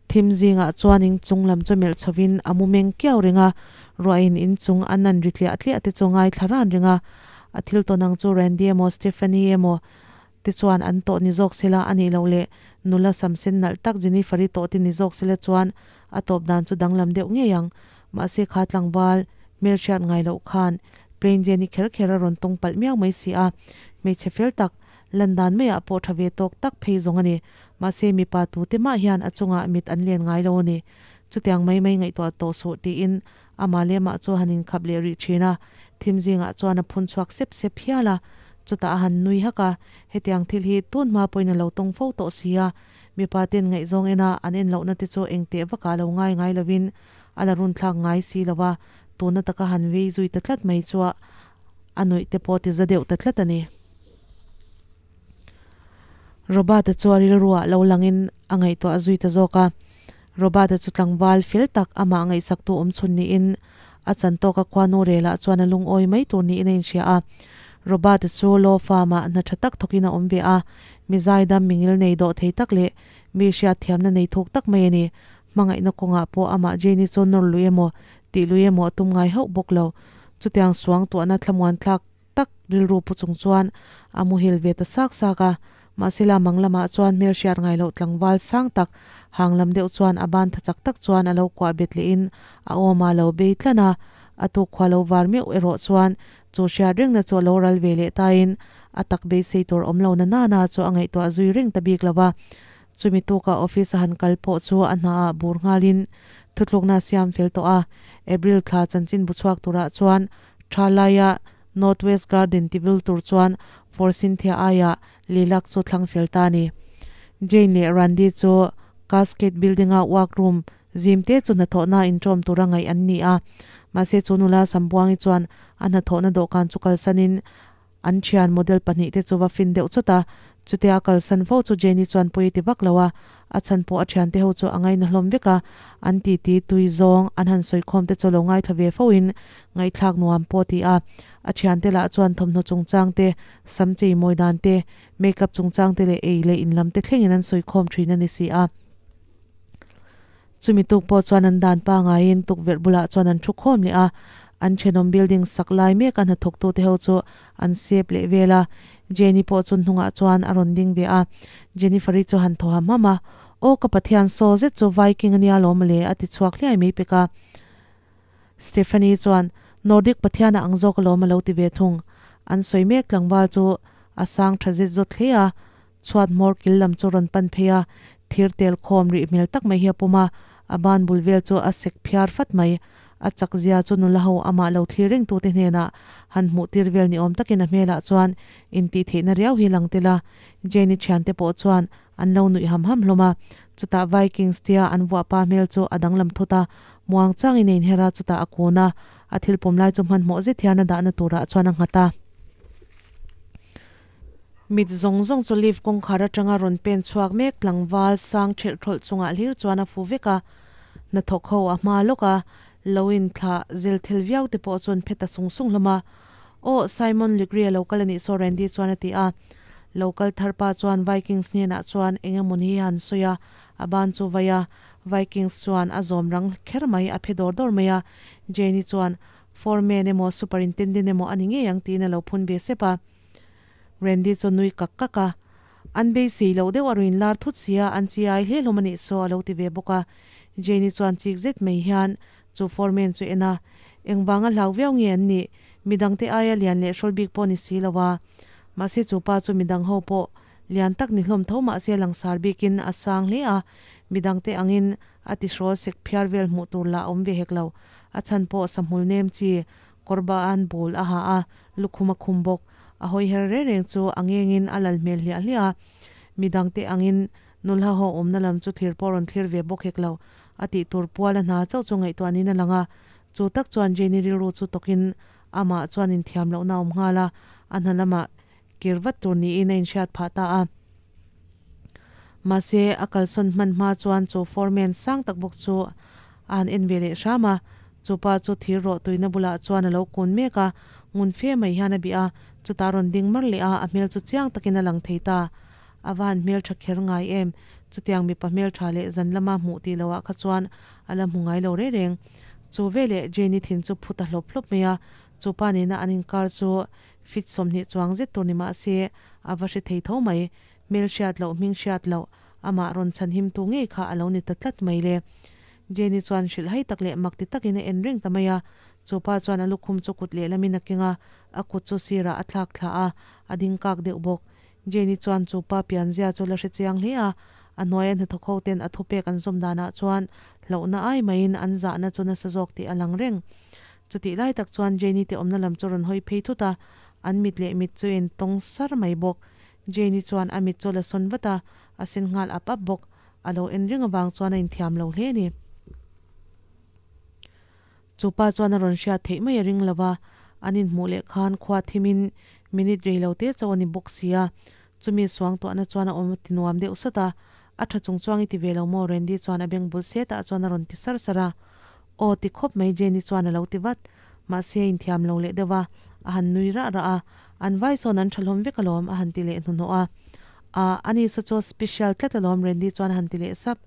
Thim zingah chuan in chung lam chu melh chhovin a mu meng kiau reng a, ruahin in chung a nan ri tliah tliah te chu ngaithla ran reng a. A thil tawn ang chu Randy emaw Stephanie emaw te chuan an tawh ni zawk sela a nih loh leh nula samsen nalh tak Jennifer-i tawh te ni zawk sela chuan a tawp dan chu danglam deuh ngei ang. Mahse kha tlangval hmelhriat ngai loh khan Plain Jane-i kher kher a rawn tawng palh miau mai si a, hmeichhe fel tak, lan dan maiah pawh tha ve tawk tak phei zawng a ni. Mahse mipa tute mah hian a chungah mit an len ngai lo a ni. Chutiang mai mai ngaihtuah tawh suh tiin amah leh amah chu a han inkhap leh rih thin a, thim zingah chuan a phun chhuak sep sep hial a, chutah a han nui hak a, hetiang thil hi tun hma pawhin a lo tawng fo tawh si a, mipa ten ngaihzawng ena an en lohna te chu engteh vakah lo ngai ngai lovin a la run thlak ngai si lo a, tuna taka han vei zui ta tlat mai chu a nuih te pawh ti za deuh ta tlat a ni. Robert-a chu a rilruah lo langin a ngaihtuah zui ta zawk a, Robert-a chu tlangval fel tak amah ngaihsaktu awm chhun niin a chan tawka khuanu relah chuan a lungawi mai tur niin a inhria a. Robert-a chu law firm-ah hna tha tak thawkin a awm ve a, mi zaidam mi ngil nei dawh thei tak leh mi hriatthiamna nei thuk tak mai a ni. Hmangaihna kawngah pawh amah Jane-i chu nawr lui emaw tih lui emaw a tum ngai hauh bawk lo. Chutiang suang tuahna thlamuan thlak tak rilru pu chung chuan a muhil ve ta sak sak a. Mahsela mang lamah chuan hmel hriat ngai loh tlangval sang tak hang lam deuh chuan a ban tha chak tak chuan a lo kuah bet lehin a awm a lo bei tlan a. A tuk khua lo var meuh erawh chuan chu hriat rengna chu a lo ral ve leh tain a tak beisei tur awm lo na nana chu a ngaihtuah zui reng ta bik lo va. Chumi tuka office a han kal pawh chu a hnaah bur nghalin thutlukna a siam fel tawh a. April thla chanchinbu chhuak turah chuan tha laia North West Garden ti vil tur chuan Forsythia aiah Lilac chu thlang fel ta a ni. Jane leh Randy chu Cascade Building-a workroom zim te chu hnathawhna inṭawm tura ngaih an ni a. Mahse chu nula Sambuangi chuan a hnathawhna dawhkan chu kalsanin An thian model pahnihte chu va fin deuh chawt a, chutia a kalsan fo chu Jenny chuan pawi ti vak lo a, a chhan pawh a thiante ho chu a ngaina hlawm vek a, an titi tui zawng an han sawikhawm te chu lo ngaithla ve fo in ngaihthlak nuam pawh ti a, a thiante lah chuan thawmhnaw chungchang te, sam chei mawi dan te, makeup chungchang te leh ei leh in lam te thlengin an sawikhawm thin a ni si a. Chumi tuk pawh chuan an dan pangaiin tukverh bulah chuan an thu khawm leh a, an thenawm building sak lai mek a hnathawktute ho chu an sep leh vel a, Jenny pawh chu hnungah chuan a rawn ding ve a, Jennifer-i chu han thaw ham ham a, Aw ka Pathian saw zet chu Viking a nia lawm le a ti chhuak hliai mai pek a. Stephanie chuan Nordic Pathian a ang zawk alawm a lo ti ve thung. An sawi mek tlangval chu a sang tha zet zawt hle a, Chhuat hmawr kil lam chu rawn pan phei a, thir tel khawm rih hmel tak mai hi a pawm a, a ban bul vel chu a sek phiar fat mai. A chak zia chu nula ho amah lo thlir reng tute hnenah han hmuh tir vel ni awm takin a hmelah chuan intihtheihna riau hi lang tel a. Jane-i thiante pawh chuan an lo nuih ham ham hlawm a, chutah Vikings tia an vuah pa hmel chu a danglam thut a, muang changin a inher a, chutah a kun a, a thil pawm lai chu hmanhmawh zet hian a dahna turah chuan a nghat a. Mit zawng zawng chu lift kawngkhar atanga rawn pen chhuak mek tlangval sang thelh thlawlh chungah hlir chuan a fu vek a, hnathawk ho a hma lawk a, lo inthlah zel thel viau te pawh chuan phet a sung sung hlawm a. Aw, Simon Ligri a lo kal a nih saw Randy chuan a ti a. Lo kal thar pa chuan Vikings hnenah chuan eng emaw ni hi a han sawi a, a ban chu vai a, Vikings chuan a zawm rang kher mai, a phe dawr dawr mai a. Jane-i chuan Foreman emaw Superintendent emaw a ni ngei ang tiin a lo phun ve sep a. Randy chu nui kak kak a, An beisei loh deuh a rawn lar thut sia, an chi ai hle hlawm a nih saw a lo ti ve bawk a. Jane-i chuan chik zet mai hian chu foreman chu en a, Engvanga hlau viau nge an nih? Midangte aia lian leh hrawl bik pawh ni si lo a. Mahse chu pa chu midang ho pawh lian tak ni hlawm tho mahse langsar bikin a sang hle a, midangte angin a ti hrawl sek phiar vel hmuh tur lah a awm ve hek lo. A chhan pawh sahmul nem chi Kawrba an bul a ha a, lukhum a khum bawk. A hawi her reng reng chu a ngengin a lal hmel hliah hliah a. Midangte angin nulha ho awmna lam chu thlir pawh rawn thlir ve bawk hek lo. A tih tur pual a hna chauh chu ngaihtuah niin a lang a. Chu tak chuan Jane-i rilru chu tawkin amah chuan inthiam lohna a awm nghal a, a hna lamah kir vat tur niin a inhriat phah ta a. Mahse, a kalsawn hman hma chuan chu foreman sang tak bawk chu a han en ve leh hram a. Chu pa chu thir rawh tuina bulah chuan a lo kun mek a, ngun fe mai hian a bih a, chutah rawn ding mar leh a, a hmel chu chiang takin a lang thei ta. A va han hmel tha kher ngai em? Chutiang mipa hmel tha leh zan lama hmuh tih loah kha chuan a la hmu ngai lo reng reng. Chu veleh Jane-i thin chu phut a hlawp hlawp mai a, chu pa nena an inkar chu Fit 20 chuang zet tur ni mah se, a va hre thei tho mai. Hmel hriat loh, hming hriat loh, amah rawn chhan him tu ngei kha a lo ni ta tlat mai le. Jenny chuan hrilh hai tak leh mak ti takin a en reng ta mai a. Chu pa chuan a lukhum chu kut lehlamin a keng a, a kut chu sirah a thlak thla a, a ding kak deuh bawk. Jenny chuan chu pa pianzia chu la hre chiang hle a, a hnuaia hnathawk ho ten a thupek an zawm danah chuan hlauhna ai maiin an zahna chu nasa zawk tih a lang reng. Chutih lai tak chuan Jane-i te awmna lam chu rawn hawi phei thut a, an mit leh mit chu in tawng sar mai bawk. Jane-i chuan a mit chu la sawn vat a, a sen nghal ap ap bawk. A lo en reng avang chuan a inthiam lo hle a ni. Chu pa chuan a rawn hriat theih mai a ring lo va, an inhmuh leh khan khua thimin minute rei lo te chauh a ni bawk si a. Chumi suangtuahna chuan a awm ti nuam deuh sawt a, A tha chung chuang i ti ve lo maw? Randy chuan a beng bul setah chuan a rawn ti sar sar a. Aw ti khawp mai Jenny chuan a lo ti vat. Mahse a inthiam lo leh deuh a, a han nui rah rah a, An vai sawn an tha hlawm vek alawm a han ti leh hnuhnawh a. A, ani saw chu special tlat alawm Randy chuan a han ti leh sap.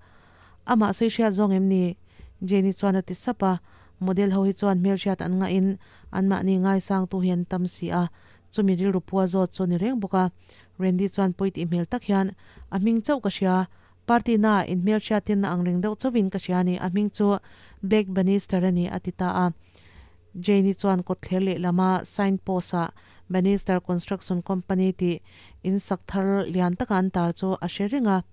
Amah sawi hriat zawng em ni? Jenny chuan a ti sap a. Model ho hi chuan hmelhriat an ngahin anmahni ngaisangtu hi an tam si a, chumi rilru pua zawt chu a ni reng bawk a. Randy chuan pawi tih hmel tak hian, A hming chauh ka hria. Party naah inhmelhriatin a ang reng deuh chauhin ka hria a ni, a hming chu Blake Bannister a ni, a ti ta a. Jane-i chuan kawtthler lehlama sign post-ah Bannister Construction Company tih in sak thar lian taka an tar chu a hre reng a.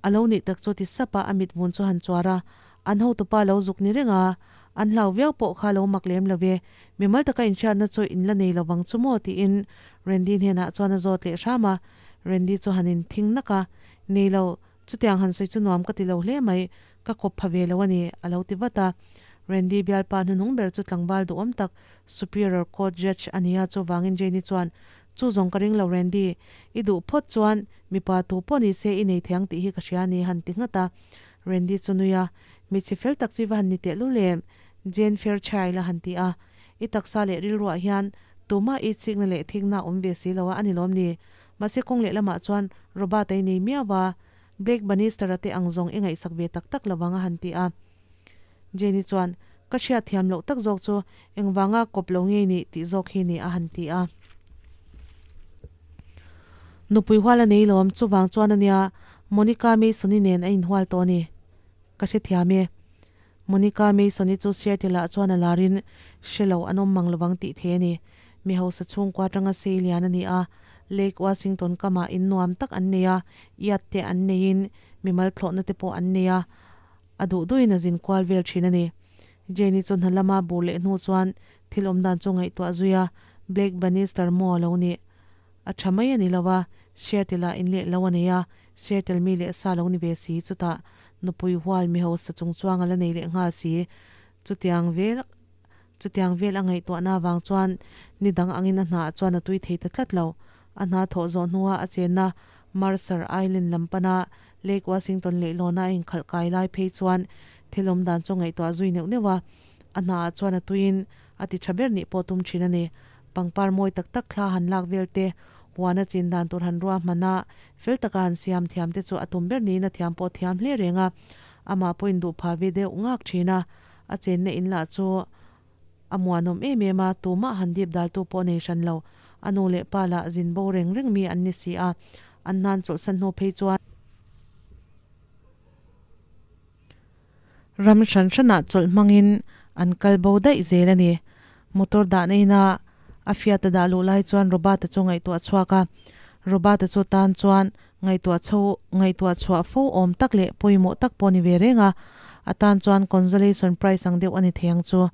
A lo nih tak chu ti sap a, a mit vun chu han chuar a, an hotupa lo zuk ni reng a, an hlau viau pawh kha lo mak lem lo ve, mimal taka inhriatna chu in la nei lo vang chu maw tiin Randy hnenah chuan a zawt leh hram a, Randy chu han inthing nak a, Nei lo, chutiang han sawi chu nuam ka ti lo hle mai, ka kawp pha ve lo a ni, a lo ti vat a. Randy bialpa hnuhnung ber chu tlangval duhawm tak Superior Court Judge a ni a, chuvangin Jane-i chuan, Chu zawng ka ring lo Randy, i duh phawt chuan mipa tu pawh ni se i nei thei ang tih hi ka hria a ni, han ti nghat a. Randy chu nui a, Hmeichhe fel tak chu i va han ni tehlul em? Jane Fairchild a han ti a. I taksa leh rilruah hian tumah i chikna leh thikna a awm ve si lo a, a ni lawm ni? Mahse kawng lehlamah chuan Robert-a i nei miau a, Blake Bannister-a te ang zawng i ngaihsak ve tak tak lo vang a han ti a. Jenny chuan, Ka hriat thiam loh tak zawk chu engvanga kawp lo ngei nih tih zawk hi ni a han ti a. Nupui hual a nei lawm, chuvang chuan a nia Monica Mason-i nen a inhual tawh a ni. Ka hrethiam e. Monica Mason-i chu Seattle-ah chuan a larin hre lo an awm mang lovang tih thei a ni. Mi hausa chhungkua atanga sei lian a ni a, Lake Washington kamah in nuam tak an nei a, yacht te an neiin mimal thlawhna te pawh an nei a, a duh duhin a zin kual vel thin a ni. Jane-i chu hna lama bur leh hnu chuan thil awm dan chu ngaihtuah zui a, Blake Bannister maw a lo nih? A tha mai a ni lo a, Seattle-ah in leh lo a nei a, Seattle mi leh sa lo ni ve si, chutah nupui hual mi hausa chung chuang a la nei leh nghal si. Chutiang vel chutiang vel a ngaihtuahna avang chuan ni dang angin a hnaah chuan a tui thei ta tlat lo. A hna thawh zawh hnua a chenna Mercer Island lam pana Lake Washington leihlawn a inkhalh kai lai phei chuan thil awm dan chu ngaihtuah zui neuh neuh a, a hnaah chuan a tuiin a ti tha ber nih pawh tum thin a ni. Pangpar mawi tak tak thla han lak vel te, huan a chin dan tur han ruah hman a, fel taka han siam thiam te chu a tum ber niin a thiam pawh thiam hle reng a, amah pawhin duh phah ve deuh ngak thin a, a chenna in lah chu a muanawm em em a, tumah han dip daltu pawh nei hran lo, a nu leh pa lah zin bo reng reng mi an ni si a, an hnan chawlhsan hnu phei chuan. Ram hran hranah chawlh hmangin an kal bo daih zel a ni. Motor dahna ina a Fiat a dah luh lai chuan Robert-a chu ngaihtuah chhuak a. Robert-a chu tan chuan ngaihtuah chho ngaihtuah chhuah fo awm tak leh pawimawh tak pawh a ni ve reng a. A tan chuan consolation prize ang deuh a ni thei ang chu.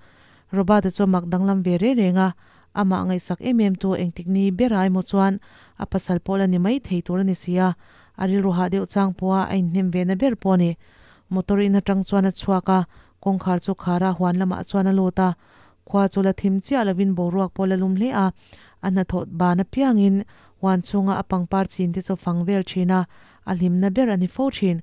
Robert-a chu mak danglam ve reng reng a, amah ngaihsak em em tu engtik ni ber emaw chuan a pasal pawh la ni mai thei tur a ni si a. A rilru hah deuh chang pawha a inhnem ve na ber pawh a ni. Motor in atang chuan a chhuak a, kawngkhar chu khar a, huan lamah chuan a lut a. Khua chu la thim chiah lovin boruak pawh la lum hle a, a hnathawh ban apiangin huan chhunga a pangpar chin te chu fang vel thin a, a hlimna ber a ni fo thin.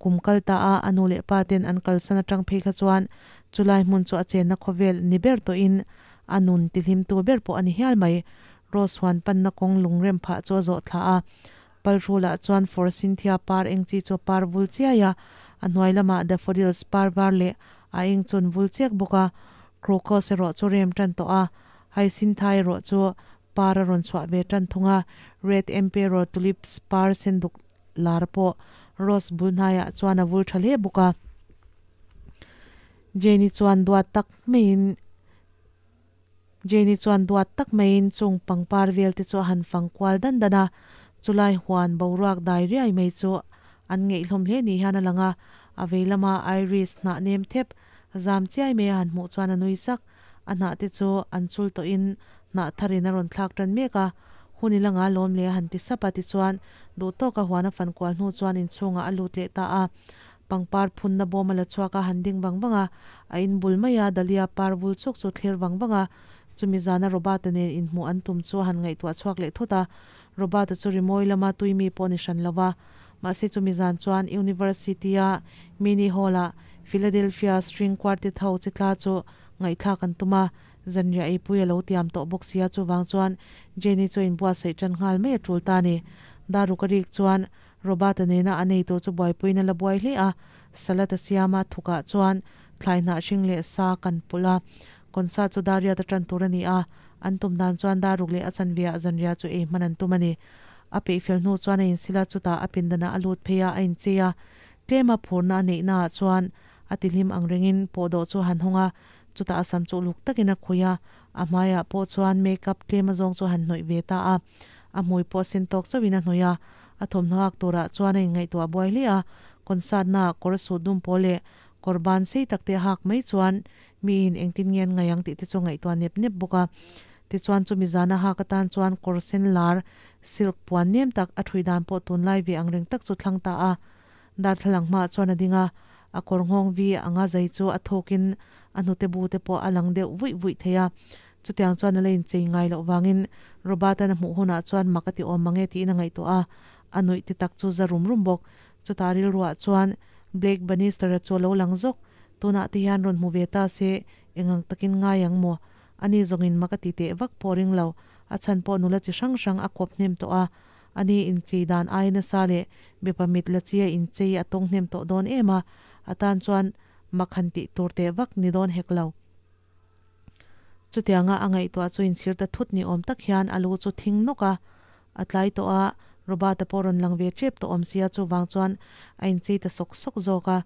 Kum kal ta a, a nu leh pa ten an kalsan atang phei kha chuan chulai hmun chu a chenna khawvel ni ber tawhin a nun tihlimtu ber pawh a ni hial mai. Rose huan panna kawng lungrem phah chu a zawh thla a, Palhrulah chuan Forsythia par eng chi chu a par vul chiai a, a hnuai lamah daffodils par var leh a eng chu an vul chiak bawk a. Crocus erawh chu rem tan tawh a, hyacinthai erawh chu par a rawn chhuah ve tan thung a, red emperor tulips par senduk lar pawh rose bul hnaiah chuan a vul tha hle bawk a. Jane-i chuan duat tak maiin. Jane-i chuan duat tak maiin chung pangpar vel te chu a han fang kual dan dan a, chulai huan boruak dai riai mai chu an ngeih hlawm hle ni hian a lang a, a vei lama Iris hnah nem thep zam chiai mai a han hmuh chuan a nui sak, a hnah te chu an chul tawhin hnah tharin a rawn thlak tan mek a, hun i la nga lawm le a han ti sap a tichuan duh tawka huan a fan kual hnu chuan inchhungah a lut leh ta a. Pangpar phunna bawm a la chhuak a, han ding vang vang a, a in bul mai a, Dahlia par vul chuk chu thlir vang vang a, chumi zana Robert-a nen inhmuh an tum chu a han ngaihtuah chhuak leh thut a, Robert-a chu rimawi lama tui mi pawh ni hran lo va, mahse chumi zan chuan University-a Mini Hall-ah Philadelphia String Quartet ho che tla chu ngaihthlak an tum a. Zanriah eipui a lo tiam tawh bawk sia, chuvang chuan Jane-i chu a inbuatsaih tan nghal mai a tul ta a ni. Daruk a rik chuan Robert-a nena an ei tur chu buaipuiin a la buai hle a, salad a siam a, thukah chuan thlai hnah hring leh sa kan pawlh a. Concert chu Dariat a tan tur a ni a, an tum dan chuan Daruk leh a chanveah zanriah chu ei hman an tum a ni. A peih fel hnu chuan a insil a, chutah a pindanah a lut phei a, a inchei a, tlema phurna a neihnaah chuan a tihlim ang rengin pawhdawh chu a han hawng a, chutah a sam chu uluk takin a khuih a, a hmaiah pawh chuan make up tlem azawng chu a han hnawih ve ta a, a hmui pawh sen tawk chauhin a hnawih a, a thawmhnaw hak turah chuan a inngaihtuah buai hle a, concert naah kawr suit dum pawl leh kawr ban sei tak te a hak mai chuan miin engtin nge an ngaih ang tih te chu a ngaihtuah nep nep bawk a. Tichuan chumi zana hak atan chuan kawr sen lar silk puan nem tak a thui dan pawh tunlai ve ang reng tak chu thlang ta a. Darthlalang hmaah chuan a ding a, a kawr nghawng vi anga zai chu a thawkin a hnute bu te pawh a lang deuh vuih vuih thei a. Chutiang chuan a la inchei ngai loh vangin Robert-a'n a hmuh hunah chuan mak a ti awm mang e tiin a ngaihtuah a, a nuih ti tak chu za rum rum bawk. Chutah rilruah chuan Blake Bannister-a chu a lo lang zawk. Tunah te hian rawn hmu ve ta se, engang takin ngai ang maw? Ani zawngin mak a ti teh vak pawh ring lo. A chhan pawh nula chi hrang hrang a kawp hnem tawh a, Ani inchei dan ai nasa leh mipa mit la chi a inchei a tawng hnem tawh dawn em a, a tan chuan mak han tih tur teh vak ni dawn hek lo. Chutianga a ngaihtuah chu inchhir ta thut ni awm tak hian a lu chu thing nawk a, a tlai tawh a, Robert-a pawh rawn lang ve tep tawh awm sia chuvang chuan a inchei ta sawk sawk zawk a.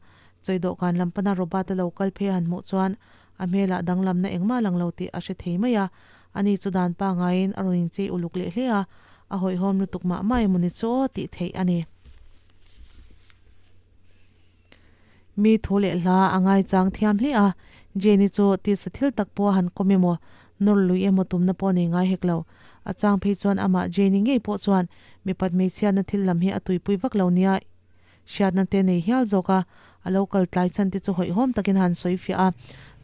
Chawi dawhkan lam pana Robert-a lo kal phei a han hmuh chuan a hmelah danglamna engmah lang lo tih a hre thei mai a, ani chu dan pangaiin a rawn inchei uluk leh hle a, a hawihhawm lutuk mah mah emawni chu aw tih theih a ni. Mi thu leh hla a ngaichang thiam hle a, Jane-i chu tisa thil tak pawh a han kawm emaw, nawr lui emaw tumna pawh nei ngai hek lo. A chang phei chuan amah Jane-i ngei pawh chuan mipat hmeichhiatna thil lam hi a tuipui vak lo nia hriatna te nei hial zawk a, a lo kal tlai chhan te chu hawihhawm takin a han sawi fiah a,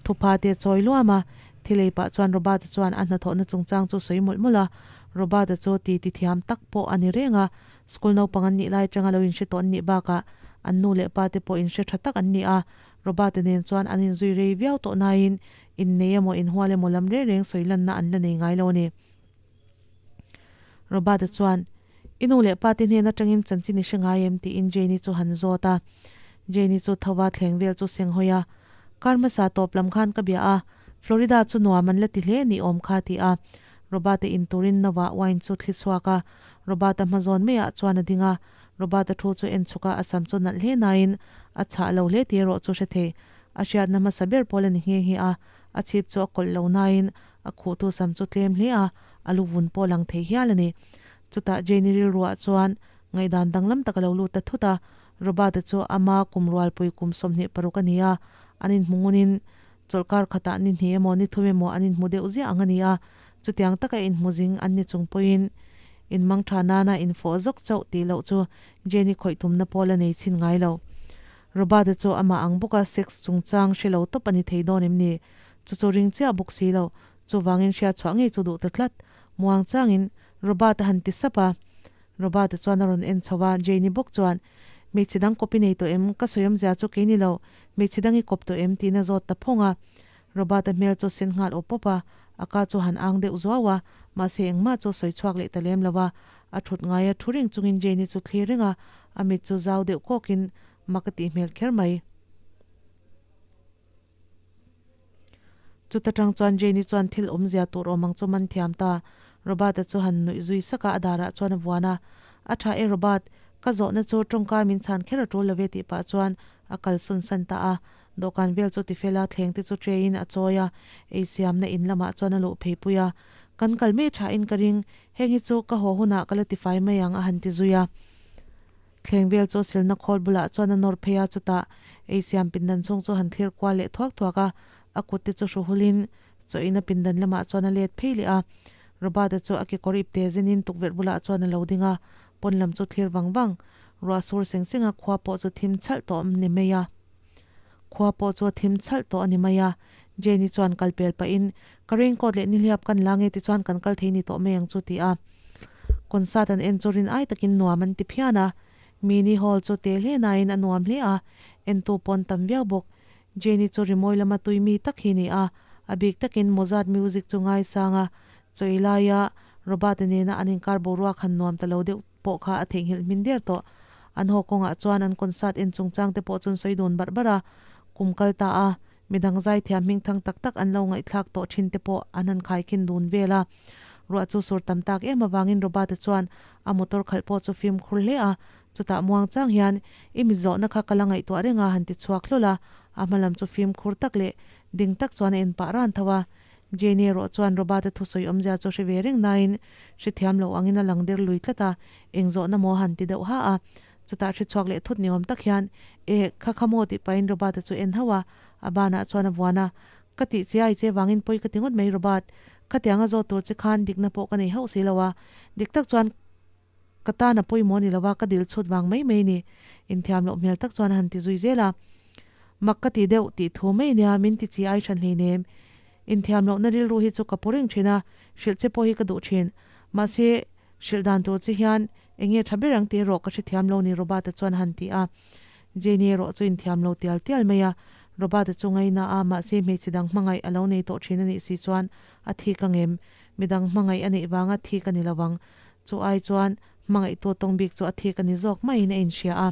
thupha te a chawi luam a, thil ei pah chuan Robert-a chuan a hnathawhna chungchang chu sawi mawlh mawlh a, Robert-a chu ti ti thiam tak pawh a ni reng a, school naupang an nih lai atanga lo inhre tawh an nih bakah an nu leh pa te pawh inhre tha tak an ni a, Robert-a nen chuan an inzui rei viau tawh nain innei emaw inhual emaw lam reng reng sawi lanna an la nei ngai lo a ni. Robert-a chuan, I nu leh pa te hnen atangin chanchin i hre ngai em? tiin Jane-i chu han zawt a. Jane-i chu thova thleng vel chu seng hawi a, Kar hmasa tawp lam khan ka bia a, Florida chu nuam an la ti hle ni awm kha ti a. Robert-a in turin Nova wine chu thli chhuak a, Robert-a hma zawn maiah chuan a ding a. Robert-a thu chu en chhuk a, a sam chu nalh hle nain a chhah lo hle tih erawh chu hre thei. A hriatna hmasa ber pawl a ni nghe nghe a, a chhip chu a kawlh lo nain A khuhtu sam chu tlem hle a, a lu vun pawh lang thei hial a ni. Chutah Jane-i rilruah chuan ngaihdan danglam tak a lo lut ta thut a, Robert-a chu ama kum rualpui kum 26 a ni a, an inhmu ngunin chawlhkar khatah ni hnih emaw ni thum emaw an inhmu deuh ziah ang a ni a, chutiang taka inhmu zing an ni chung pawhin inmang tha nana infawh zawk chauh tih loh chu Jane-i khawih tumna pawh la nei chhin ngai lo. Robert-a chu amah ang bawka sex chungchang hre lo tawp a ni thei dawn em ni? Chu chu ring chiah bawk si lo, chuvangin hriat chhuah ngei chu duh ta tlat. Muang changin Robert a han ti sap a. Robert-a chuan a rawn en chho a, Jane-i bawk chuan, Hmeichhe dang kawp i nei tawh em? Ka sawi awmzia chu kei ni lo, hmeichhe dang i kawp tawh em? tiin a zawt ta phawng a. Robert-a hmel chu sen nghal awp awp a, a ka chu han ang deuh zuau a, mahse engmah chu sawi chhuak leh ta lem lo a. A thut ngaia thu reng chungin Jane-i chu thlir reng a, a mit chu zau deuh kawkin mak a tih hmel kher mai. Chuta tang chuan Jane-i chuan thil awmzia tur awm ang chu man thiam ta. Robert-a chu han nuih zui sak a, a darah chuan a vuan a. A tha e Robert, ka zawhna chu tawngka min chhan kher a tul lo ve tih pah chuan a kalsawn san ta a. Dawhkan vel chu tifel a, thleng te chu tray in a chawi a, ei siamna in lamah chuan a luh phei pui a. Kan kal mai tha in ka ring, heng hi chu ka haw hunah ka la tifai mai ang a han ti zui a. Thleng vel chu silna khawl bulah chuan a nawr phei a, chutah ei siam pindan chhung chu han thlir kual leh thuak thuak a, a kut te chu hru hulin chaw ina pindan lamah chuan a let phei leh a. Robert-a chu a kekawr ipte zinin tukverh bulah chuan a lo ding a, pawn lam chu thlir vang vang. Ruah sur seng seng a, khua pawh chu thim chhalh tawh ni mai a. Khua pawh chu a thim chhalh tawh a ni mai a. Jane-i chuan kal pel pahin, Ka raincoat leh nihliap kan la nge tichuan kan kal thei ni tawh mai ang chu ti a. Concert an en chu rin ai takin nuam an ti phian a. Mini hall chu te hle nain a nuam hle a, entu pawn tam viau bawk. Jane-i chu rimawi lama tui mi tak hi ni a, A bik takin Mozart music chu ngaisang a, chaw ei laia Robert-a nena an inkar boruak han nuam ta lo deuh pawh kha a theihnghilh hmin der tawh. An haw kawngah chuan an concert en chungchang te pawh chu an sawi dun barh barh a, kum kal ta a midang zaithiam hmingthang tak tak an lo ngaihthlak tawh thin te pawh an han khaikhin dun vel a. Ruah chu sur tam tak em avangin Robert-a chuan a motor khalh pawh chu fimkhur hle a, chutah muang chang hian i mi zawhna kha ka la ngaihtuah reng a han ti chhuak hlawl a, a hma lam chu fimkhur tak leh ding tak chuan a en pah ran tho a. Jane erawh chuan Robert-a thusawi awmzia chu hre ve reng nain hrethiam lo angin a lang der lui tlat a, eng zawhna maw han ti deuh ha a. Chutah hre chhuak leh thut ni awm tak hian, Eh, kha kha maw tih pahin Robert-a chu en hauh a, a banah chuan a vuan a. Ka tih che ai che vangin pawi ka ti ngawt mai Robert. Khatianga zawt tur che khan dikna pawh ka nei hauh si lo a, dik tak chuan ka tan a pawimawh ni lova ka dil chhut vang mai mai ni. Inthiam loh hmel tak chuan a han ti zui zel a. Mak ka ti deuh tih thu mai nia min ti chi ai hran hleinem. Inthiam lohna rilru hi chu ka pu reng thin a, hrilh che pawh hi ka duh thin. Mahse, hrilh dan tur che hian eng nge tha ber ang tih erawh ka hrethiam lo ni Robert-a chuan a han ti a. Jane-i erawh chu inthiam lo tial tial mai a, Robert-a chu ngaina a, mahse hmeichhe dang hmangaih a lo nei tawh thin a nih si chuan a thik ang em? Midang hmangaih a neih vanga thik a ni lo ang. Chu ai chuan hmangaihtu tawng bik chu a thik a ni zawk maiin a inhria a.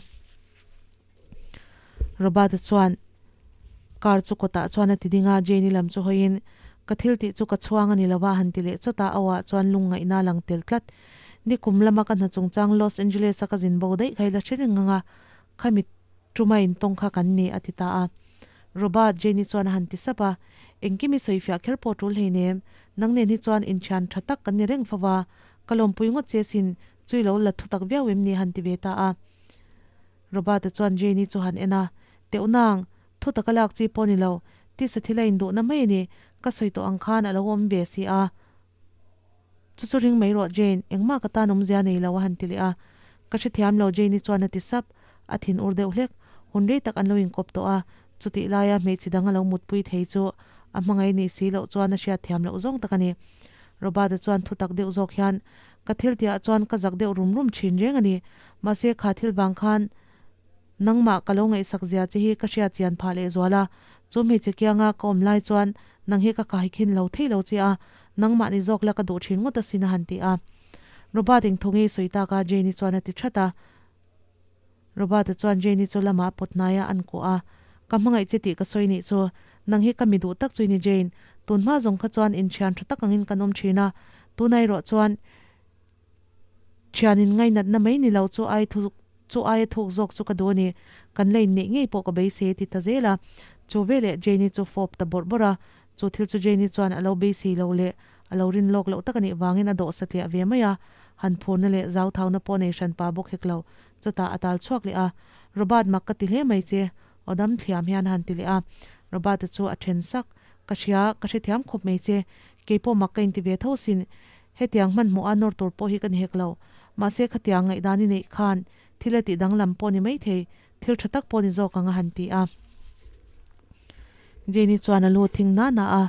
Robert-a chuan car chu kawtah chuan a ti ding a, Jane-i lam chu hawiin, Ka thil tih chu ka chhuang a ni lo a, han ti leh chawt a, a awah chuan lungngaihna a lang tel tlat. Nikum lama ka hna chungchang Los Angeles-a ka zin bo daih kha i la hre reng ang a, khami tuma intawng kha kan ni, a ti ta a. Robert, Jane-i chuan a han ti sap a, Engkim i sawifiah kher pawh tul hleinem, nang nen hi chuan inthian tha tak kan ni reng fo va, ka lawmpui ngawt che sin, chu i lo la thutak viau em ni? a han ti ve ta a. Robert-a chuan Jane-i chu han en a, Teuh nang, thu taka lak chi pawh ni lo, tisa thil a induhna mai a ni, ka sawi tawh ang khan a lo awm ve si a. Chu chu ring mai rawh Jane, engmah ka tan awmzia nei lo a han ti leh a. Ka hrethiam lo Jane-i chuan a ti sap, a thin ur deuh hlek. Hun rei tak an lo inkawp tawh a, chutih laia hmeichhe dang a lo mutpui thei chu a hmangaih nih si loh chuan a hriatthiam loh zawng tak a ni. Robert-a chuan thutak deuh zawk hian, Ka thil tihah chuan ka zak deuh rum rum thin reng a ni. Mahse kha thil vang khan nangmah ka lo ngaihsak zia che hi ka hriat chian phah leh zual a. Chu hmeichhe kianga ka awm lai chuan nang hi ka kaikhin lo thei lo che a, nangmah ni zawk la ka duh thin ngawt asin a han ti a. Robert engthawng i sawi tak a Jane-i chuan a ti that a. Robert-a chuan Jane-i chu lamah a pawt hnai a, an kuah a. Ka hmangaih che tih ka sawi nih chu. Nang hi ka mi duh tak chu i ni Jane. Tun hma zawng kha chuan inthian tha tak angin kan awm thin a. Tunah erawh chuan thian in ngainatna mai ni lo chu ai thuk chu aia thuk zawk chu ka duh a ni. Kan la inneih ngei pawh ka beisei a ti ta zel a. Chu veleh Jane-i chu fawp ta bawrh bawrh a. Chu thil chu Jane-i chuan a lo beisei lo leh a lo rin lawk loh tak a nih vangin a dawh satliah ve mai a. Han phurna leh zauthauna pawh nei hran pa bawk hek lo. Chutah a tal chhuak leh a, Robert mak ka ti hle mai che, aw dam thliam hian a han ti leh a. Robert-a chu a then sak, Ka hria, ka hrethiam khawp mai che, keipawh mak ka inti ve tho sin, hetiang hmanhmawh a nawr tur pawh hi ka ni hek lo. Mahse khatiang ngaihdan i neih khan thil a tih danglam pawh ni maithei, thil tha tak pawh ni zawk ang a han ti a. Jane-i chuan a lu thing na na a,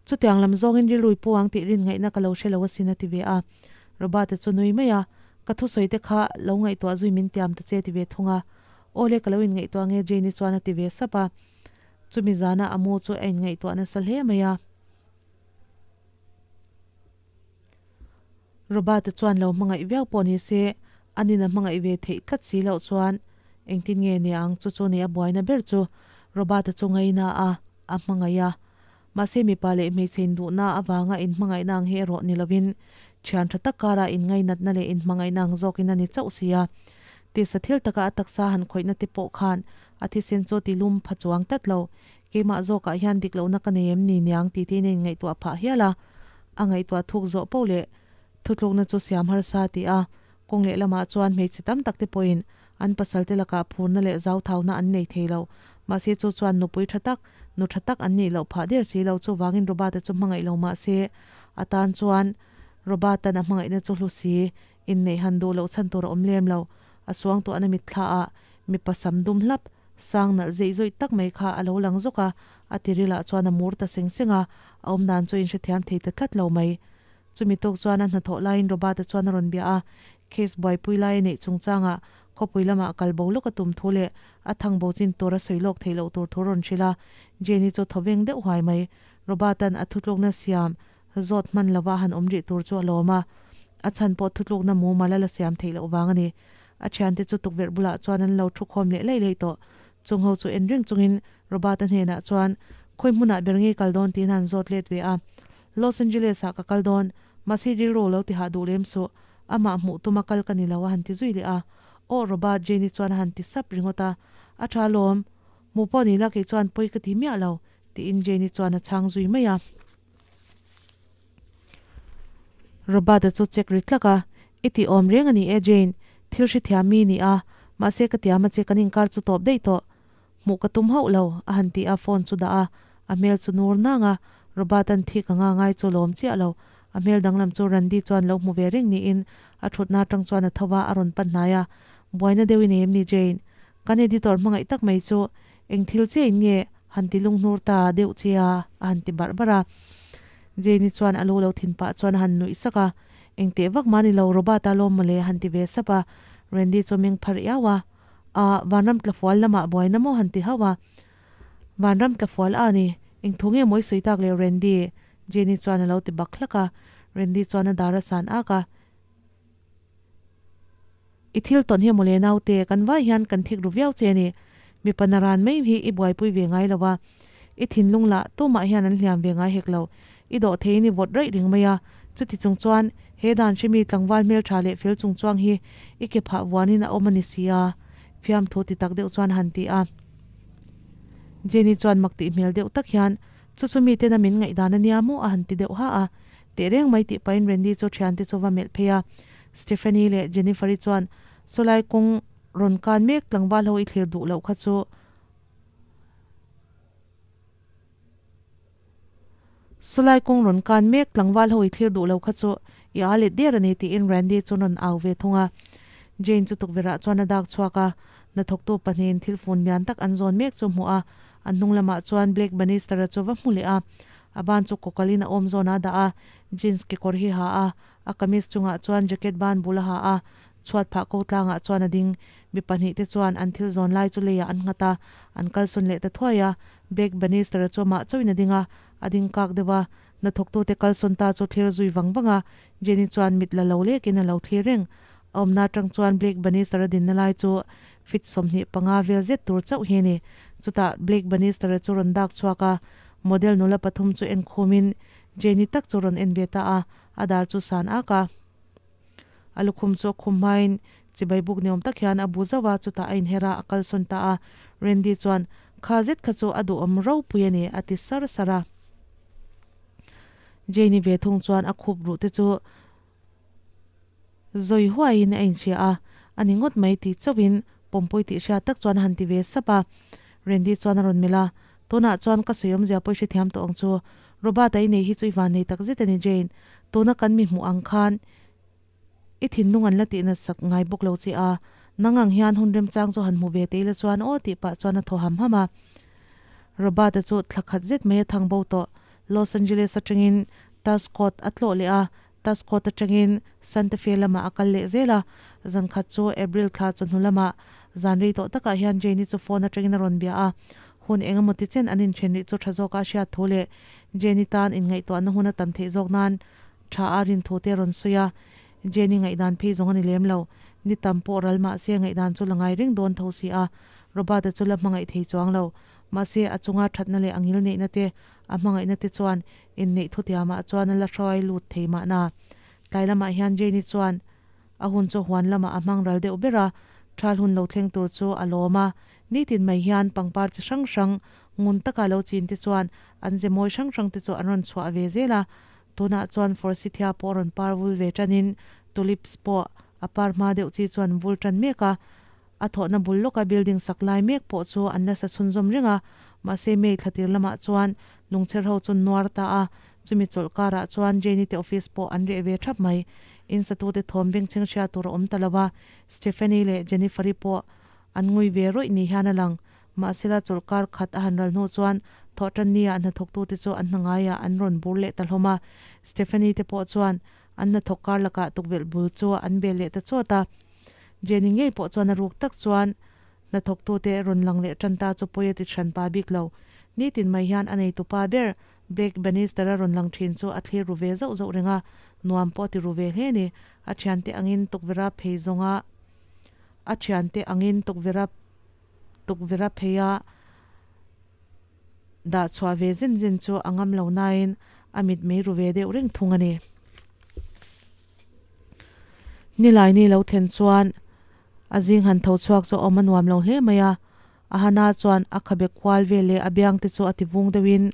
Chutiang lam zawngin rilrui pu ang tih rin ngaihna ka lo hre lo asin a ti ve a. Robert-a chu nui mai a, Ka thusawi te kha lo ngaihtuah zui min tiam ta che ti ve thung a. Aw le ka lo inngaihtuah nge Jane-i chuan a ti ve sap a. Chumi zana a mu chu a inngaihtuah nasa hle mai a. Robert-a chuan lo hmangaih viau pawh ni se, a nina hmangaih ve theih tlat si loh chuan engtin nge ni ang chu chu ni a buaina ber chu Robert-a chu ngaina a, a hmangaih a. Mahse mipa leh hmeichhe induhna avanga inhmangaihna ang hi erawh ni lovin thian tha tak karah inngainatna leh inhmangaihna ang zawkin a ni chauh si a. Tisa thil taka a taksa han khawihna te pawh khan a thisen chu ti lum pha chuang tlat lo. Keimah zawkah hian dik lohna ka nei em ni niang tih te in a inngaihtuah phah hial a. A ngaihtuah thuk zawh poh leh thutlukna chu siam harsa ti a. Kawng leh lamah chuan hmeichhe tam tak te pawhin an pasal te lakah phurna leh zauthauna an nei thei lo. Mahse chu chuan nupui tha tak, nu tha tak an nih loh phah der si lo. Chuvangin Robert-a chu hmangaih lo mah se a tan chuan Robert-a'n a hmangaihna chu hlu si, inneih han duh loh chhan tur a awm lem lo. A suangtuahna mitthlaah mipa sam dum hlap, sang nalh zeih zawih tak mai kha a lo lang zawk a, a tirilah chuan a mur ta seng seng a, a awmdan chu inhrethiam thei ta tlat lo mai. Chumi tawk chuan a hnathawh laiin Robert-a chuan a rawn bia a, case buaipui lai a neih chungchangah khawpui lamah kal bo lawk a tum thu leh a thang bo chin tur a sawi lawk theih loh tur thu a rawn hrilh a. Jane-i chu thaw veng deuh huai mai. Robert-a'n a thutlukna siam zawt hman lova han awm rih tur chu a lawm a, a chhan pawh thutlukna mumal a la siam theih loh vang a ni. A thiante chu tukverh bulah chuan an lo thu khawm leh laih laih tawh. Chung ho chu en reng chungin Robert-a hnenah chuan khawi hmunah ber nge kal dawn tiin a han zawt let ve a. Los Angeles-ah ka kal dawn, mahse rilru lo ti hah duh lem suh, amah hmuh tuma kal ka ni lo a han ti zui leh a. Aw Robert, Jane-i chuan a han ti sap ringawt a. A tha alawm, hmuh pawh ni la kei chuan pawi ka ti miah lo, tiin Jane-i chuan a chhang zui mai a. Robert-a chu check ri tlak a, I tih awm reng a ni e Jane, thil hrethiam mi ni a, mahse ka tiam a che kan inkar chu tawp daih tawh. Hmuh ka tum hauh lo, a han ti a, phone chu dah a, a hmel chu nur nang a, Robert-a'n thik anga ngai chu lawm chiah lo. A hmel danglam chu Randy chuan lo hmu ve reng niin a thutna atang chuan a tho va, a rawn pan hnai a, Buaina deuh i nei em ni Jane? Kan editor hmangaih tak mai chu eng thil chiah in nge han ti lunghnur ta deuh che a? a han ti barh barh a. Jane-i chuan a lu lo thin pah chuan a han nuih sak a, Eng teh vak mah ni lo, Robert-a lawm mawle a han ti ve sap a. Randy chu meng phar iau a, A, Vanram tlafual lamah buaina maw han ti hauh a. Vanram tlafual a ni, eng thu nge mawi sawi tak le Randy? Jane-i chuan a lo ti bak hlak a. Randy chuan a dar a san ak a. I thil tawn hi mawle naute, kan vai hian kan thik ru viau che a ni. Mipa naran mai hi i buaipui ve ngai lo a, i thinlung lah tumah hian an hliam ve ngai hek lo. I dawh theiin i vawt raih ring mai a, chuti chung chuan he dan hrimi tlangval hmeltha leh fel chung chuang hi i ke phah vuanin a awm a ni si a, fiamthu ti tak deuh chuan han ti a. Jenny chuan mak tih hmel deuh tak hian, Chu chu miten a min ngaihdan a nia maw? a han ti deuh ha a. Teh reng mai tih pahin Randy chu thiante chu va melh phei a. Stephanie leh Jennifer-i chuan, Sawlai kawng rawn kan mek tlangval ho i thlir duh loh kha chu Sawlai kawng rawn kan mek tlangval ho i thlir duh loh kha chu i a let der a ni tiin Randy chu rawn au ve thung a. Jane chu tukverhah chuan a dak chhuak a, hnathawktu pahnihin thil fun lian tak an zawn mek chu a hmuh a, a hnung lamah chuan Blake Bannister-a chu va hmu leh a. A ban chu kawkalin a awm zawn a dah a, jeans kekawr hi ha a, a kamis chungah chuan jacket ban bul a ha a, chhuat phah ko tlangah chuan a ding. Mi pahnih te chuan an thil zawn lai chu leiah an nghat a, an kalsawn leh ta thuai a. Blake Bannister-a chu amah chauhin a ding a, a ding kak deuh a. Hnathawktute kalsawn ta chu thlir zui vang vang a, Jenny chuan mit la lo lekin a lo thlir reng. A awmna atang chuan Blake Bannister-a dinna lai chu feet 25 vel zet tur chauh hi a ni. Chutah Blake Bannister-a chu rawn dak chhuak a, Model nula pathum chu en khumin Jenny tak chu rawn en ve ta a, a dar chu san ak a. A lukhum chu a khum hmain chibai buk ni awm tak hian a bu zauh a, chutah a inher a, a kalsawn ta a. Randy chuan, Kha zet kha chu a duhawm ropui a ni, a ti sar sar a. Jenny ve thung chuan a khup ruh te chu zawi huaiin a inhria a, a ni ngawt mai tih chauhin pawmpui tih hriat tak chuan a han ti ve sap a. Randy chuan a rawn melh a, Tunah chuan ka sawi awmzia pawh i hrethiam tawh ang chu. Robert-a i nei hi chu i van nei tak zet a ni Jane. Tuna kan mi hmuh ang khan i thinlung an la tih nat sak ngai bawk lo che a. Nang ang hian hun remchang chu han hmu ve teh ila chuan aw tih pah chuan a thaw ham ham a. Robert-a chu thla khat zet mai a thang bo tawh. Los Angeles atangin Tuscot a tlawh leh a, Tuscot atangin Santa Fe lamah a kal leh zel a. Zan khat chu April thla chawhnu lamah zan rei tawh takah hian Jane-i chu phone atangin a rawn bia a. Hun eng emaw ti chen an inthen rih chu tha zawka a hriat thu leh Jane-i tan inngaihtuahna hun a tam theih zawk nan tha a rin thu te a rawn sawi a. Jane-i ngaihdan phei zawng a ni lem lo. Ni tam pawh ral mah se ngaihdan chu la ngai reng dawn tho si a. Robert-a chu la hmangaih thei chuang lo. Mahse a chunga thatna leh a ngil neihna te A hmangaihna te chuan inneih thutiamah chuan a la hruai lut thei mahna. Tlai lamah hian Jane-i chuan a hun chu huan lamah a hmang ral deuh ber a, thal hun lo thleng tur chu a lawm a. Nitin mai hian pangpar chi hrang hrang ngun taka lo chin te chuan an ze mawi hrang hrang te chu an rawn chhuah ve zel a. Tunah chuan forsythia pawh rawn par vul ve tanin tulips pawh a par hma deuh chi chuan vul tan mek a. A thawhna bul lawka building sak lai mek pawh chu an la sa chhunzawm reng a, mahse May thlatir lamah chuan lungchher ho chu nuar ta a, chumi chawlh karah chuan Jane-i te office pawh an reh ve thap mai. In satute thawm bengchheng hria tur a awm ta lo a, Stephanie leh Jennifer-i pawh an ngui ve rawih ni hian a lang. Mahsela chawlh kar khat a han ral hnu chuan thawhtanni-ah hnathawktute chu an hna ngaiah an rawn bur leh ta hlawm a, Stephanie te pawh chuan an hnathawk kar lakah tukvelh bul chu an bel leh ta chawt a. Jenny ngei pawh chuan a ruk tak chuan hnathawktute rawn lang leh tan ta chu pawi a ti hran pa bik lo. Nitin mai hian a neitupa ber Blake Bannister-a rawn lang ṭhin chu a thlir ru ve zauh zauh reng a, nuam pawh a ti ru ve hle a ni. A ṭhiante angin tukverha phei zawnga a ṭhiante angin tukverha tukverha pheia dah chhuah ve zen zen chu a ngam lo nain a mit mei ru ve deuh reng thung a ni. Nilaini lo thlen chuan a zing han tho chhuak chu a awm a nuam lo hle mai a, A hana chuan a khabe kual vel leh a biang te chu a ti vung deuhin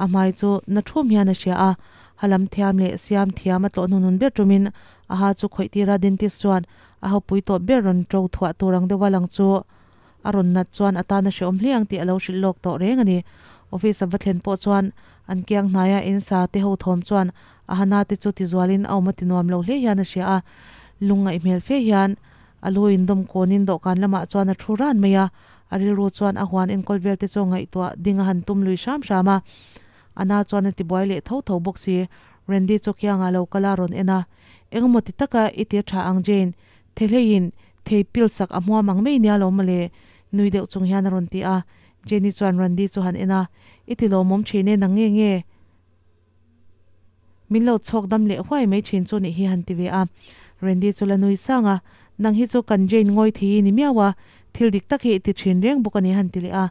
a hmai chu na thum hian a hria a, ha lam thiam leh siam thiam a tlawh hnunun ber tumin a ha chu khawih tir a, dentist chuan a hawpui tawp ber rawn to thuah tur ang deuha lang chu a rawn nat chuan a tan a hreawm hle ang tih a lo hrilh lawk tawh reng a ni. Office a va thlen pawh chuan an kiang hnaia in sa te ho thawm chuan a hana te chu tizualin a awm a ti nuam lo hle hian a hria a, lungngaih hmel fe hian A lu indawm kawnin dawhkan lamah chuan a thu ran mai a, a rilru chuan a huan enkawl vel te chu ngaihtuah ding a han tum lui hram hram a. A na chuan a tibuai leh tho tho bawk si. Randy chu kiangah lo kal a rawn en a, Engemaw ti taka i tir tha ang Jane, thehleiin thei pil sak a hmuam ang mai nia lo mawle, nui deuh chung hian a rawn ti a. Jane-i chuan Randy chu han en a, I ti lawmawm thin e nang nge nge? Min lo chhawk dam leh huai mai thin chu nih hi han ti ve a. Randy chu la nui sang a, Nang hi chu kan Jane ngawi thei i ni miau a, thil dik tak hi i ti thin reng bawk a ni han ti leh a.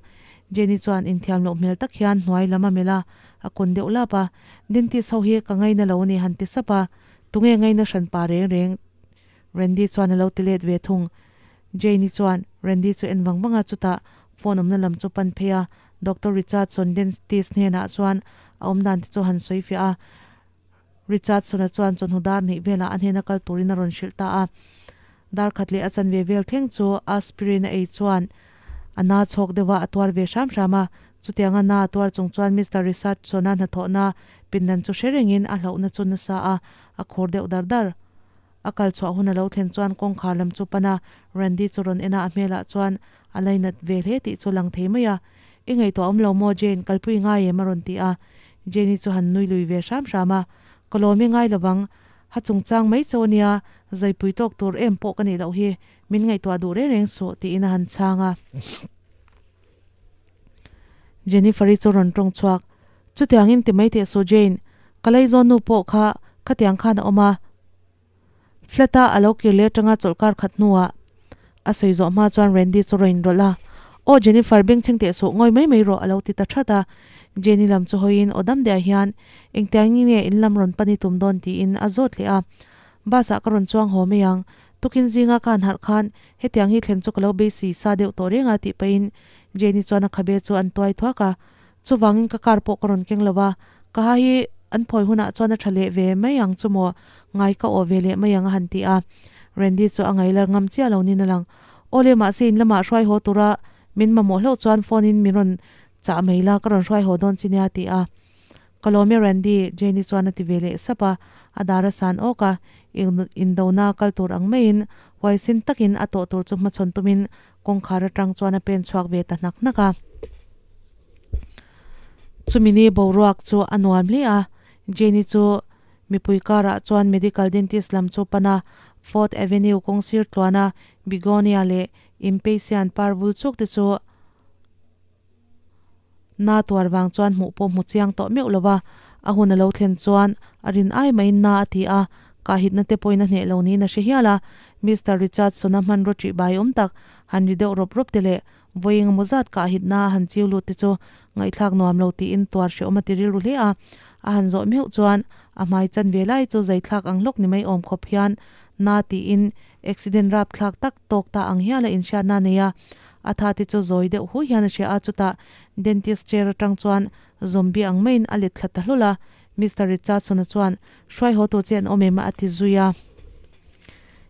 Jane-i chuan inthiam loh hmel tak hian hnuai lam a melh a, a kun deuh lap a, Dentist ho hi ka ngaina lo a ni han ti sap a, Tunge ngaina hran pa reng reng? Randy chuan a lo ti let ve thung. Jane-i chuan Randy chu en vang vang a, chutah phone awmna lam chu pan phei a, Doctor Richardson dentist hnenah chuan a awm dan te chu han sawi fiah a. Richardson-a chuan chawhnu dar hnih velah a hnena kal turin a rawn hrilh ta a. Dar khat leh a chanve vel thleng chu aspirin a ei chuan a na chhawk deuh a, a tuar ve hram hram a. Chutianga na a tuar chung chuan Mister Richardson-a hnathawhna pindan chu hre rengin a hlauhna chu nasa a, a khur deuh dar dar. A kal chhuah hun a lo thlen chuan kawngkhar lam chu pan a, Randy chu rawn en a, a hmelah chuan a lainat ve hle tih chu lang thei mai a. I ngaihtuah awm lo maw Jane, kalpui ngai em? a rawn ti a. Jane-i chu han nui lui ve hram hram a, Ka lawm i ngai lovang, ha chungchang mai cho ania, zaipui tawk tur em pawh ka nih loh hi, min ngaihtuah duh reng reng suh, tiin a han chhang a. Jennifer-i chu rawn tawng chhuak, Chutiangin ti mai teh suh Jane, ka laizawn nu pawh kha khatiang khan a awm a. Flat-a a lo kir leh atanga chawlhkar khat hnuah a sawi zawh hma chuan Randy chu rawn inrawlh a, Aw Jennifer, bengchheng teh suh, ngawi mai mai rawh a lo ti ta that a. Jenny lam chu hawiin aw dam deuh hian, Engtiangin nge in lam rawn pan i tum dawn tiin a zawt leh a. Bus-ah ka rawn chuang haw mai ang, tukin zinga ka han harh khan hetiang hi thlen chu ka lo beisei sa deuh tawh reng a tih pahin Jenny chuan a khabe chu an tuai thuak a. Chuvangin ka car pawh ka rawn keng lo a, ka ha hi an phawi hunah chuan a tha leh ve mai ang chu maw, ngai ka awh ve leh mai ang a han ti a. Randy chu a ngailar ngam chiah lo niin a lang. Aw le mahse in lamah hruai haw tura min mamawh hlauh chuan phone in min rawn chah mai la, ka rawn hruai haw dawn chi nia a ti a. Ka lawm e Randy, Jane-i chuan a ti ve leh sap a, a dar a san awk a, indona kal tur ang maiin huaisin takin a tawh tur chu hmachhawn tumin Kawngkhar atang chuan a pen chhuak ve ta hnak hnak a. Chumi ni boruak chu a nuam hle a, Jane-i chu mipui karah chuan medical dentist lam chu pan a, Fourth Avenue kawng sir tluana Begonia leh Impatian par vul chuk te chu na tuar vang chuan hmuh pawh hmu chiang tawh meuh lo va, a hun a lo thlen chuan a rin ai maiin na a ti a, kahitna te pawhin a hneh lo niin a hre hial a. Mister Richardson-a hmanraw ṭih bai awm tak han ri deuh rawp rawp te leh vawi engemaw zat kahitna a han chiu lut te chu ngaihthlak nuam lo tiin tuar hrehawm a ti rilru hle a. A han zawh meuh chuan a hmai chan ve lai chu zaithlak ang hlawk ni mai awm khawp hian na tiin accident rapthlak tak tawk ta ang hial a inhriatna a nei a. A tha te chu zawi deuh hu hian a hria a, chutah dentist chair atang chuan zombie ang maiin a let thla ta hlul a. Mister Richardson-a chuan, Hruai haw tur che an awm em? a ti zui a.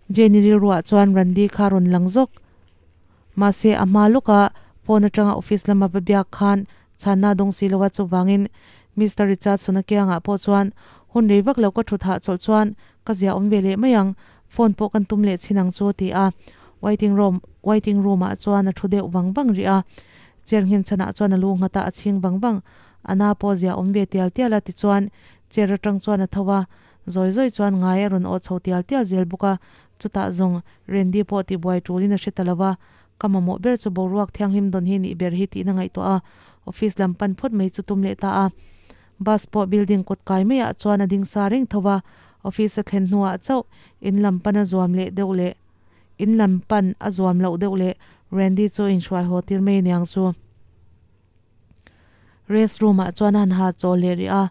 Jane-i rilruah chuan Randy kha a rawn lang zawk. Mahse, a hma lawka phone atanga office lama va biak khan chhanna a dawng si lo a, chuvangin Mister Richardson-a kiangah pawh chuan hun rei vak lo ka thut hahchawlh chuan ka zia awm ve leh mai ang, phone pawh kan tum leh chhin ang chu a ti a. Waiting room waiting room ah chuan a thu deuh vang vang rih a, chair nghen chhanah chuan a lu nghat a, a chhing vang vang. A na pawh zia awm ve tial tial a tichuan chair atang chuan a tho a, zawi zawi chuan ngai a rawn awh chho tial tial zel bawk a, chutah zawng Randy pawh tihbuai tulin a hre ta lo va, ka mamawh ber chu boruak thianghlim dawn hi nih ber hi tiin a ngaihtuah a. Office lam pan phawt mai chu tum leh ta a. Bus pawh building kawt kai maiah chuan a ding sa reng tho va, office a thlen hnuah chauh in lam pan a zuam leh deuh leh in lam pan a zuam loh deuh leh Randy chu a inhruai haw tir mai aniang chu. Rest room ah chuan a han ha chawl leh rih a,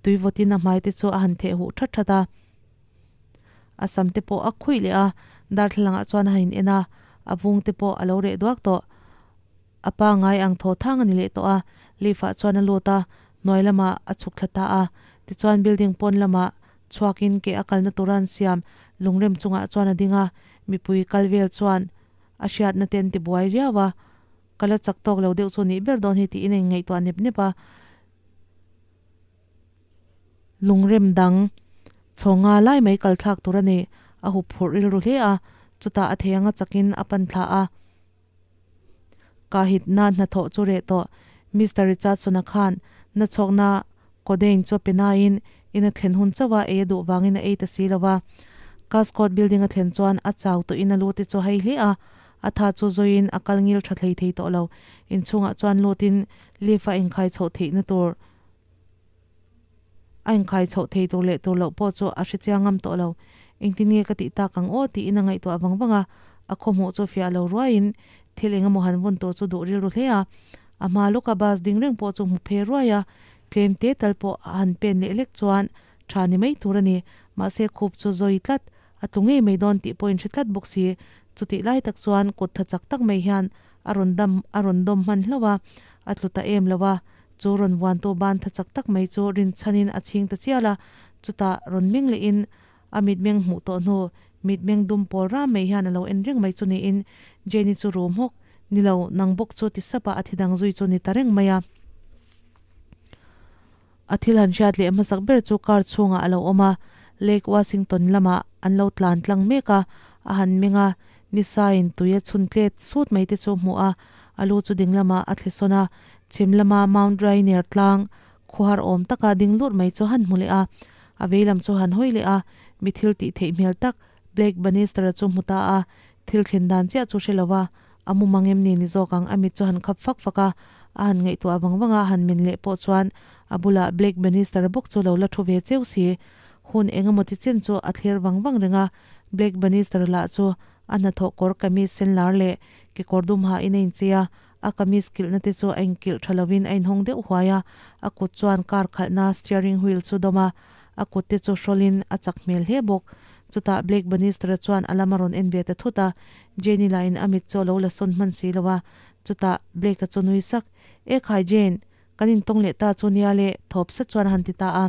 tui vawtin a hmai te chu a han theh huh that that a. A sam te pawh a khuih leh a, darthlalang ah chuan a han in en a, a vung te pawh a lo reh duak tawh. A pangngai ang thaw thang a ni leh tawh a, lift ah chuan a lut a, hnuai lamah a chhuk thla ta a. Tichuan building pawn lamah chhuakin ke a kalna tura an siam lungrem chungah chuan a ding a, mipui kal vel chuan a hriatna te an ti buai riau a, ka la chak tawk lo deuh chu nih ber dawn hi tiin a inngaihtuah nep nep a. Lungrem dang chhawnga lai mai kal thlak tur a nei, a hup phurh rilru hle a, chutah a thei anga chakin a pan thla a. Ka hitna hnathawh chu reh tawh. Mister Richardson-a khan nachhawkna codeine chu a pe nain in a thlen hun chauh a ei a duh vangin a ei ta si lo va. Cascode building a thlen chuan a chau tawhin a lu te chu a hei hle a, a tha chu zawiin a kal ngil tha thlei thei tawh lo. Inchhungah chuan lutin lift a inkhai chhoh theihna tur A inkhai chhoh thei tur leh tur loh pawh chu a hre chiang ngam tawh lo. Engtin nge ka tih tak ang aw tiin a ngaihtuah vang vang a, a khawhmuh chu fiah lo ruaiin thil eng emaw han vun tur chu duh rilru hle a. A hma lawka bus ding reng pawh chu hmu phe ruai a, tlem te tal pawh a han pen leh lek chuan tha ni mai tur a ni. Mahse khup chu zawi tlat, a tlu ngei mai dawn tih pawh inhre tlat bawk si. Chutih lai tak chuan kut tha chak tak mai hian a rawn dam a rawn dawm hman hlauh a, a tlu ta em lo a. Chu rawn vuantu ban tha chak tak mai chu rinchhanin a chhing ta chial a, chutah rawn meng lehin a mitmeng hmuh tawh hnu mitmeng dum pawl ram mai hian a lo en reng mai chu niin Jane-i chu rum hawk, Ni lo, nang bawk chu ti sap a, a thi dang zui chu ni ta reng mai a. A thil han hriat leh hmasak ber chu car chhungah a lo awm a, Lake Washington lamah an lo tlan tlang mek a, a han meng a, Nisa-in tui a chhun tlet sut mai te chu hmuh a, a lu chu ding lamah a thle sawn a, chhim lama Mount Rainier tlang khuhar awm taka ding lut mai chu han hmu leh a, a vei lam chu han hawi leh a, mi thil tih theih hmel tak Blake Bannister-a chu hmu ta a, thil thlen dan chiah chu hre lo va, a mu mang em ni ni zawk ang, a mit chu han khap fak fak a, a han ngaihtuah vang vang a, han min leh pawh chuan a bulah Blake Bannister-a bawk chu lo la thu ve cheu si. Hun eng emaw ti chen chu a thlir vang vang reng a, Blake Bannister lah chu a hnathawh kawr kamis sen lar leh kekawr dum hahin a inchei a, a kamis kilhna te chu a inkilh tha lovin a inhawng deuh huai a, a kut chuan car khalhna steering wheel chu dawm a, a kut te chu hrawlin a chak hmel hle bawk. Chutah Blake Bannister-a chuan a lam a rawn en ve ta thut a, Jane-i lahin a mit chu a lo la sawn hman si lo a, chutah Blake-a chu nui sak, E khai Jane, Kan intawng leh ta chu nia le, thawp sat chuan a han ti ta a.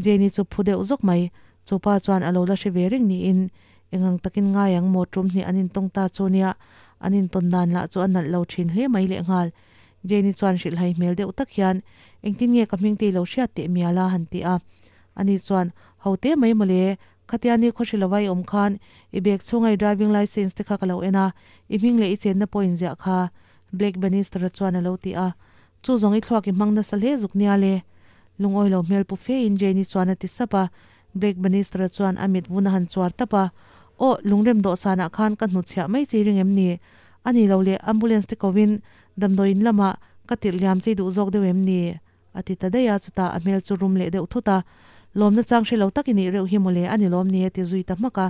Jane-i chu phu deuh zawk mai. Chu pa chuan a lo la hre ve reng niin eng ang takin ngai ang maw tum hnih an intawng ta chu nia, an intawn dan lah chu a nalh lo thin hle mai lehnghal. Jane-i chuan hrilhhai hmel deuh tak hian, Engtin nge ka hming te i lo hriat teh mial a? han ti a. Ani chuan, Ho te mai mawle, khatia ni khaw hre lova i awm khan i bag chhunga i driving licence te kha ka lo en a, i hming leh i chenna pawh inziah kha. Blake Bannister-a chuan a lo ti a, Chu zawng i thluak i hmang nasa hle zuk nia le. Lungawi lo hmel pu fe in Jane-i chuan a ti sap a. Blake Bannister-a chuan a mit vun a han chuar tap a, Aw, lungrem dawhsanah khan ka hnuchhiah mai chi ring em ni? A ni lo le, ambulance te kovin damdawiin lamah ka tirh liam chei duh zawk deuh em ni? A ti ta daih a, chutah a hmel chu rum leh deuh thut a. Lawmna chang hre lo tak i nih reuh hi mawle, a ni lawm ni? a ti zui ta hmak a.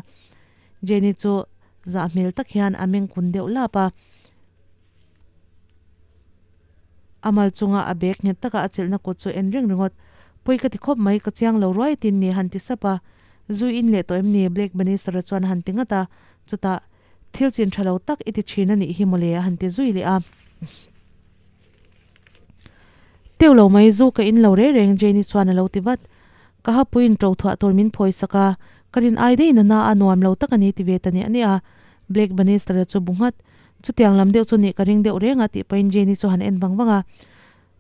Jane-i chu zah hmel tak hian a meng kun deuh lap a. A mal chunga a bag nghet taka a chelhna kut chu en reng ringawt. Pawi ka ti khawp mai, ka chiang lo ruai tin ni han ti sap a. Zu in leh tawh em ni? Blake Bannister-a chuan a han ti ngat a. Chutah, Thil chin tha lo tak i ti thin a nih hi mawle a han ti zui leh a. Teuh lo mai, zu ka in lo reng reng Jane-i chuan a lo ti vat. Ka hapuiin to thuah tur min phawi sak a, ka rin ai daih nana a nuam lo tak a ni ti ve ta nia nia. Blake Bannister-a chu bu nghat. Chutiang lam deuh chu nih ka ring deuh reng a tih pahin Jane-i chu han en vang vang a.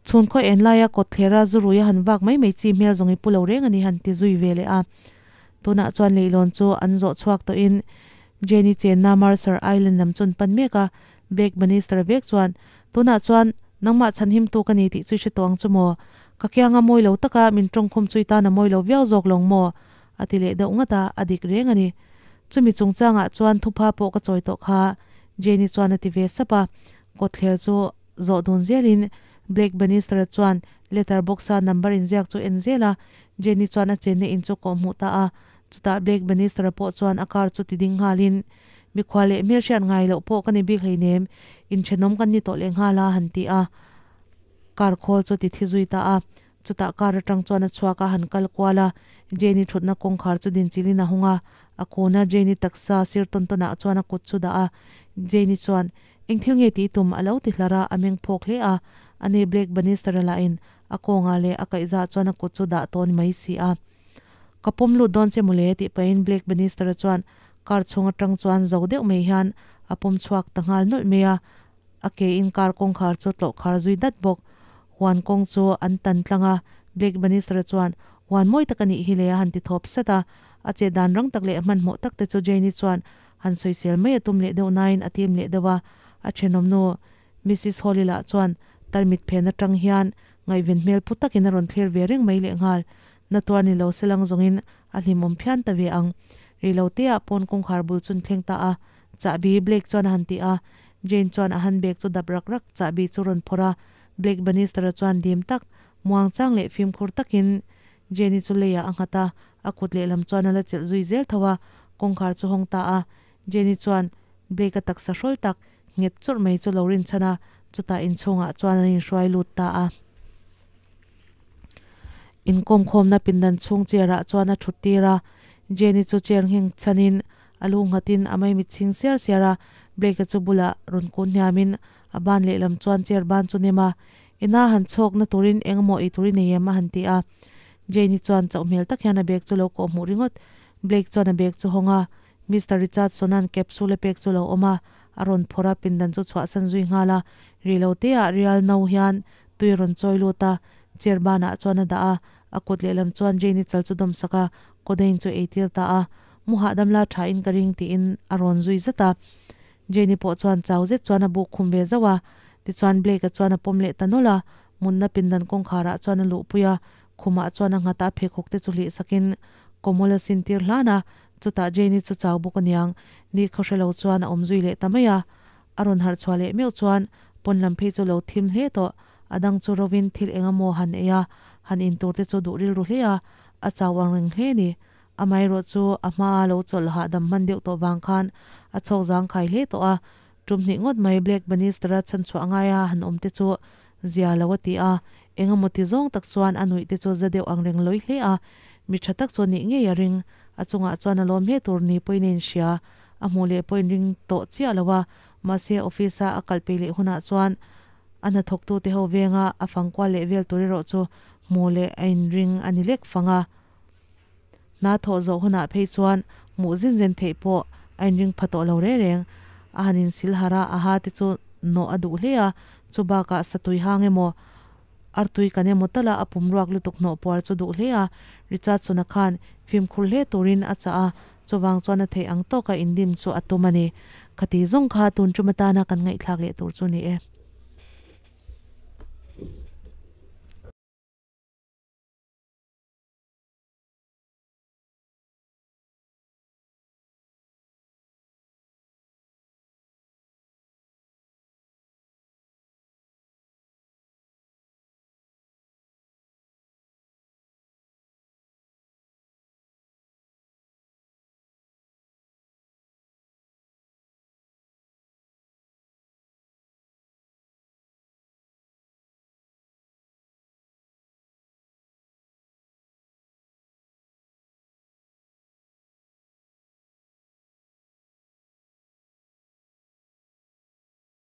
Chhun khaw en laia kawt thlera zu rui a han vak mai mai chi hmel zawng i pu lo reng a ni han ti zui ve leh a. Tunah chuan leihlawn chu an zawh chhuak tawhin Jane-i chenna Mercer Island lam chu an pan mek a. Blake Bannister vek chuan, Tunah chuan nangmah chhanhimtu ka ni tih chu i hre tawh ang chu maw? Ka kianga mawi lo taka min tawngkhum chu i tan a mawi lo viau zawk lawng maw? A ti leh deuh ngat a, a dik reng a ni. Chumi chungchangah chuan thupha pawh ka chawi tawh kha, Jane-i chuan a ti ve sap a. Kawtthler chu zawh dun zelin Blake Bannister-a chuan letter box-a number inziak chu en zel a, Jane-i chuan a chenna in chu kawh hmuh ta a. Chutah Blake Bannister-a pawh chuan a car chu ti ding nghalin, Mikhual leh hmelhriat ngai loh pawh ka ni bik hleinem, inthenawm kan ni tawh leh nghal a, han ti a. Car khawl chu ti thi zui ta a. Chutah car atang chuan a chhuak a, han kal kual a. Jane-i thutna kawngkhar chu dinchilhin a hung a, a kun a, Jane-i taksa sir tawn tawnah chuan a kut chu dah a. Jane-i chuan, Eng thil nge tih tum? a lo ti hlar a, a meng phawk hle a. Ani Blake Bannister-a lahin a kawngah leh a kaihzah chuan a kut chu dah tawn mai si a. Ka pawm lut dawn che mawle tih pahin Blake Bannister-a chuan car chhung atang chuan zo deuh mai hian a pawm chhuak ta nghal nawlh mai a. A ke in car kawngkhar chu tlawh khar zui dat bawk. Huan kawng chu an tan tlang a, Blake Bannister-a chuan, Huan mawi tak a nih hi le a han ti thawp sat a. A chet dan rang tak leh hmanhmawh tak te chu Jane-i chuan han sawisel mai a tum leh deuh nain a tim leh deuh a. A thenawmnu Missis Holly lah chuan tarmit phen atang hian ngaihven hmel pu takin a rawn thlir ve reng mai lehnghal. Na tuar ni lo se lang zawngin a hlimawm phian ta ve ang. Rih lo te ah pawn kawngkhar bul chun thleng ta a, chahbi Blake chuan a han ti a. Jane chuan a handbag chu dap rak rak chahbi chu rawn phawrh a. Blake Bannister-a chuan dim tak, muang chang leh fimkhur takin Jane-i chu leiah a nghat a, a kut lehlam chuan a la chelh zui zel tho a, kawngkhar chu hawng ta a. Jane-i chuan Blake-a taksa hrawl tak, nghet chawrh mai chu lo rinchhan a, chutah inchhungah chuan an inhruai lut ta a. Inkawmkhawmna pindan chhung chair ah chuan a thut tir a, Jenny chu chair ngheng chhanin a lu nghatin a maimit chhing siar siar a, Blake-a chu bulah rawn kun hniamin a ban lehlam chuan chair ban chu nem a, Ina han chhawkna turin engemaw ei tur i nei em? a han ti a. Jenny chuan chauh hmel tak hian a bag chu lo kawh hmuh ringawt. Blake chuan a bag chu hawng a, Mister Richardson-a'n capsule a pek chu lo awm a, a rawn phawrh a, pindan chu chhuahsan zui nghal a. Ri lo te ah rial no hian tui a rawn chawi lut a, chair banah chuan a dah a, a kut lehlam chuan Jane-i chal chu dawm sak a, codeine chu eitir ta a. Mu hahdam la tha in ka ring tiin a rawn zui zat a. Jane-i pawh chuan chau zet chuan a buk khum ve zauh a, tichuan Blake-a chuan a pawm leh ta nawlh a, munna pindan kawngkharah chuan a luhpui a, khumah chuan a nghat a, pheikhawk te chu hlih sakin kawmawla sin tir hlan a, Chutah Jane-i chu chau bawk aniang, ni khaw hre lo chuan a awm zui leh ta mai a. A rawn harh chhuah leh meuh chuan pawn lam phei chu lo thim hle tawh. A dang chu rovin thil eng emaw han ei a, han in tur te chu duh rilru hle a, a chau ang reng hle ni. Amaherawh chu a hmaa lo chawlh hahdam hman deuh tawh vang khan a chhawk zangkhai hle tawh a. Tum hnih ngawt mai Black Bannister-a chhanchhuah ngaia han awm te chu zia lo a ti a, eng emaw ti zawng tak chuan a nuih te chu za deuh ang reng lawi hle a, mi tha tak chu nih ngei a ring. A chungah chuan a lawm hle tur ni pawhin a inhria, a hmuh leh pawhin ring tawh chiah lo a, mahse office-a a kal peih leh hunah chuan a hnathawktu te ho venga a fangkual leh vel tur erawh chu hmuh leh a inring a ni lek fang a. Hna thawh zawh hunah phei chuan hmuh zin zen theih pawh a inring pha tawh lo reng reng. A han insil harh a, a ha te chu nawh a duh hle a, chu bakah satui hang emaw, artui kan emaw tala a pum ruak lutuk hnawh puar chu duh hle a. Richardsona khan fimkhur hle turin a chah a, chuvang chuan a theih ang tawka indim chu a tum a ni. Khati zawng kha tun tum atana kan ngaihthlak leh tur chu ni e.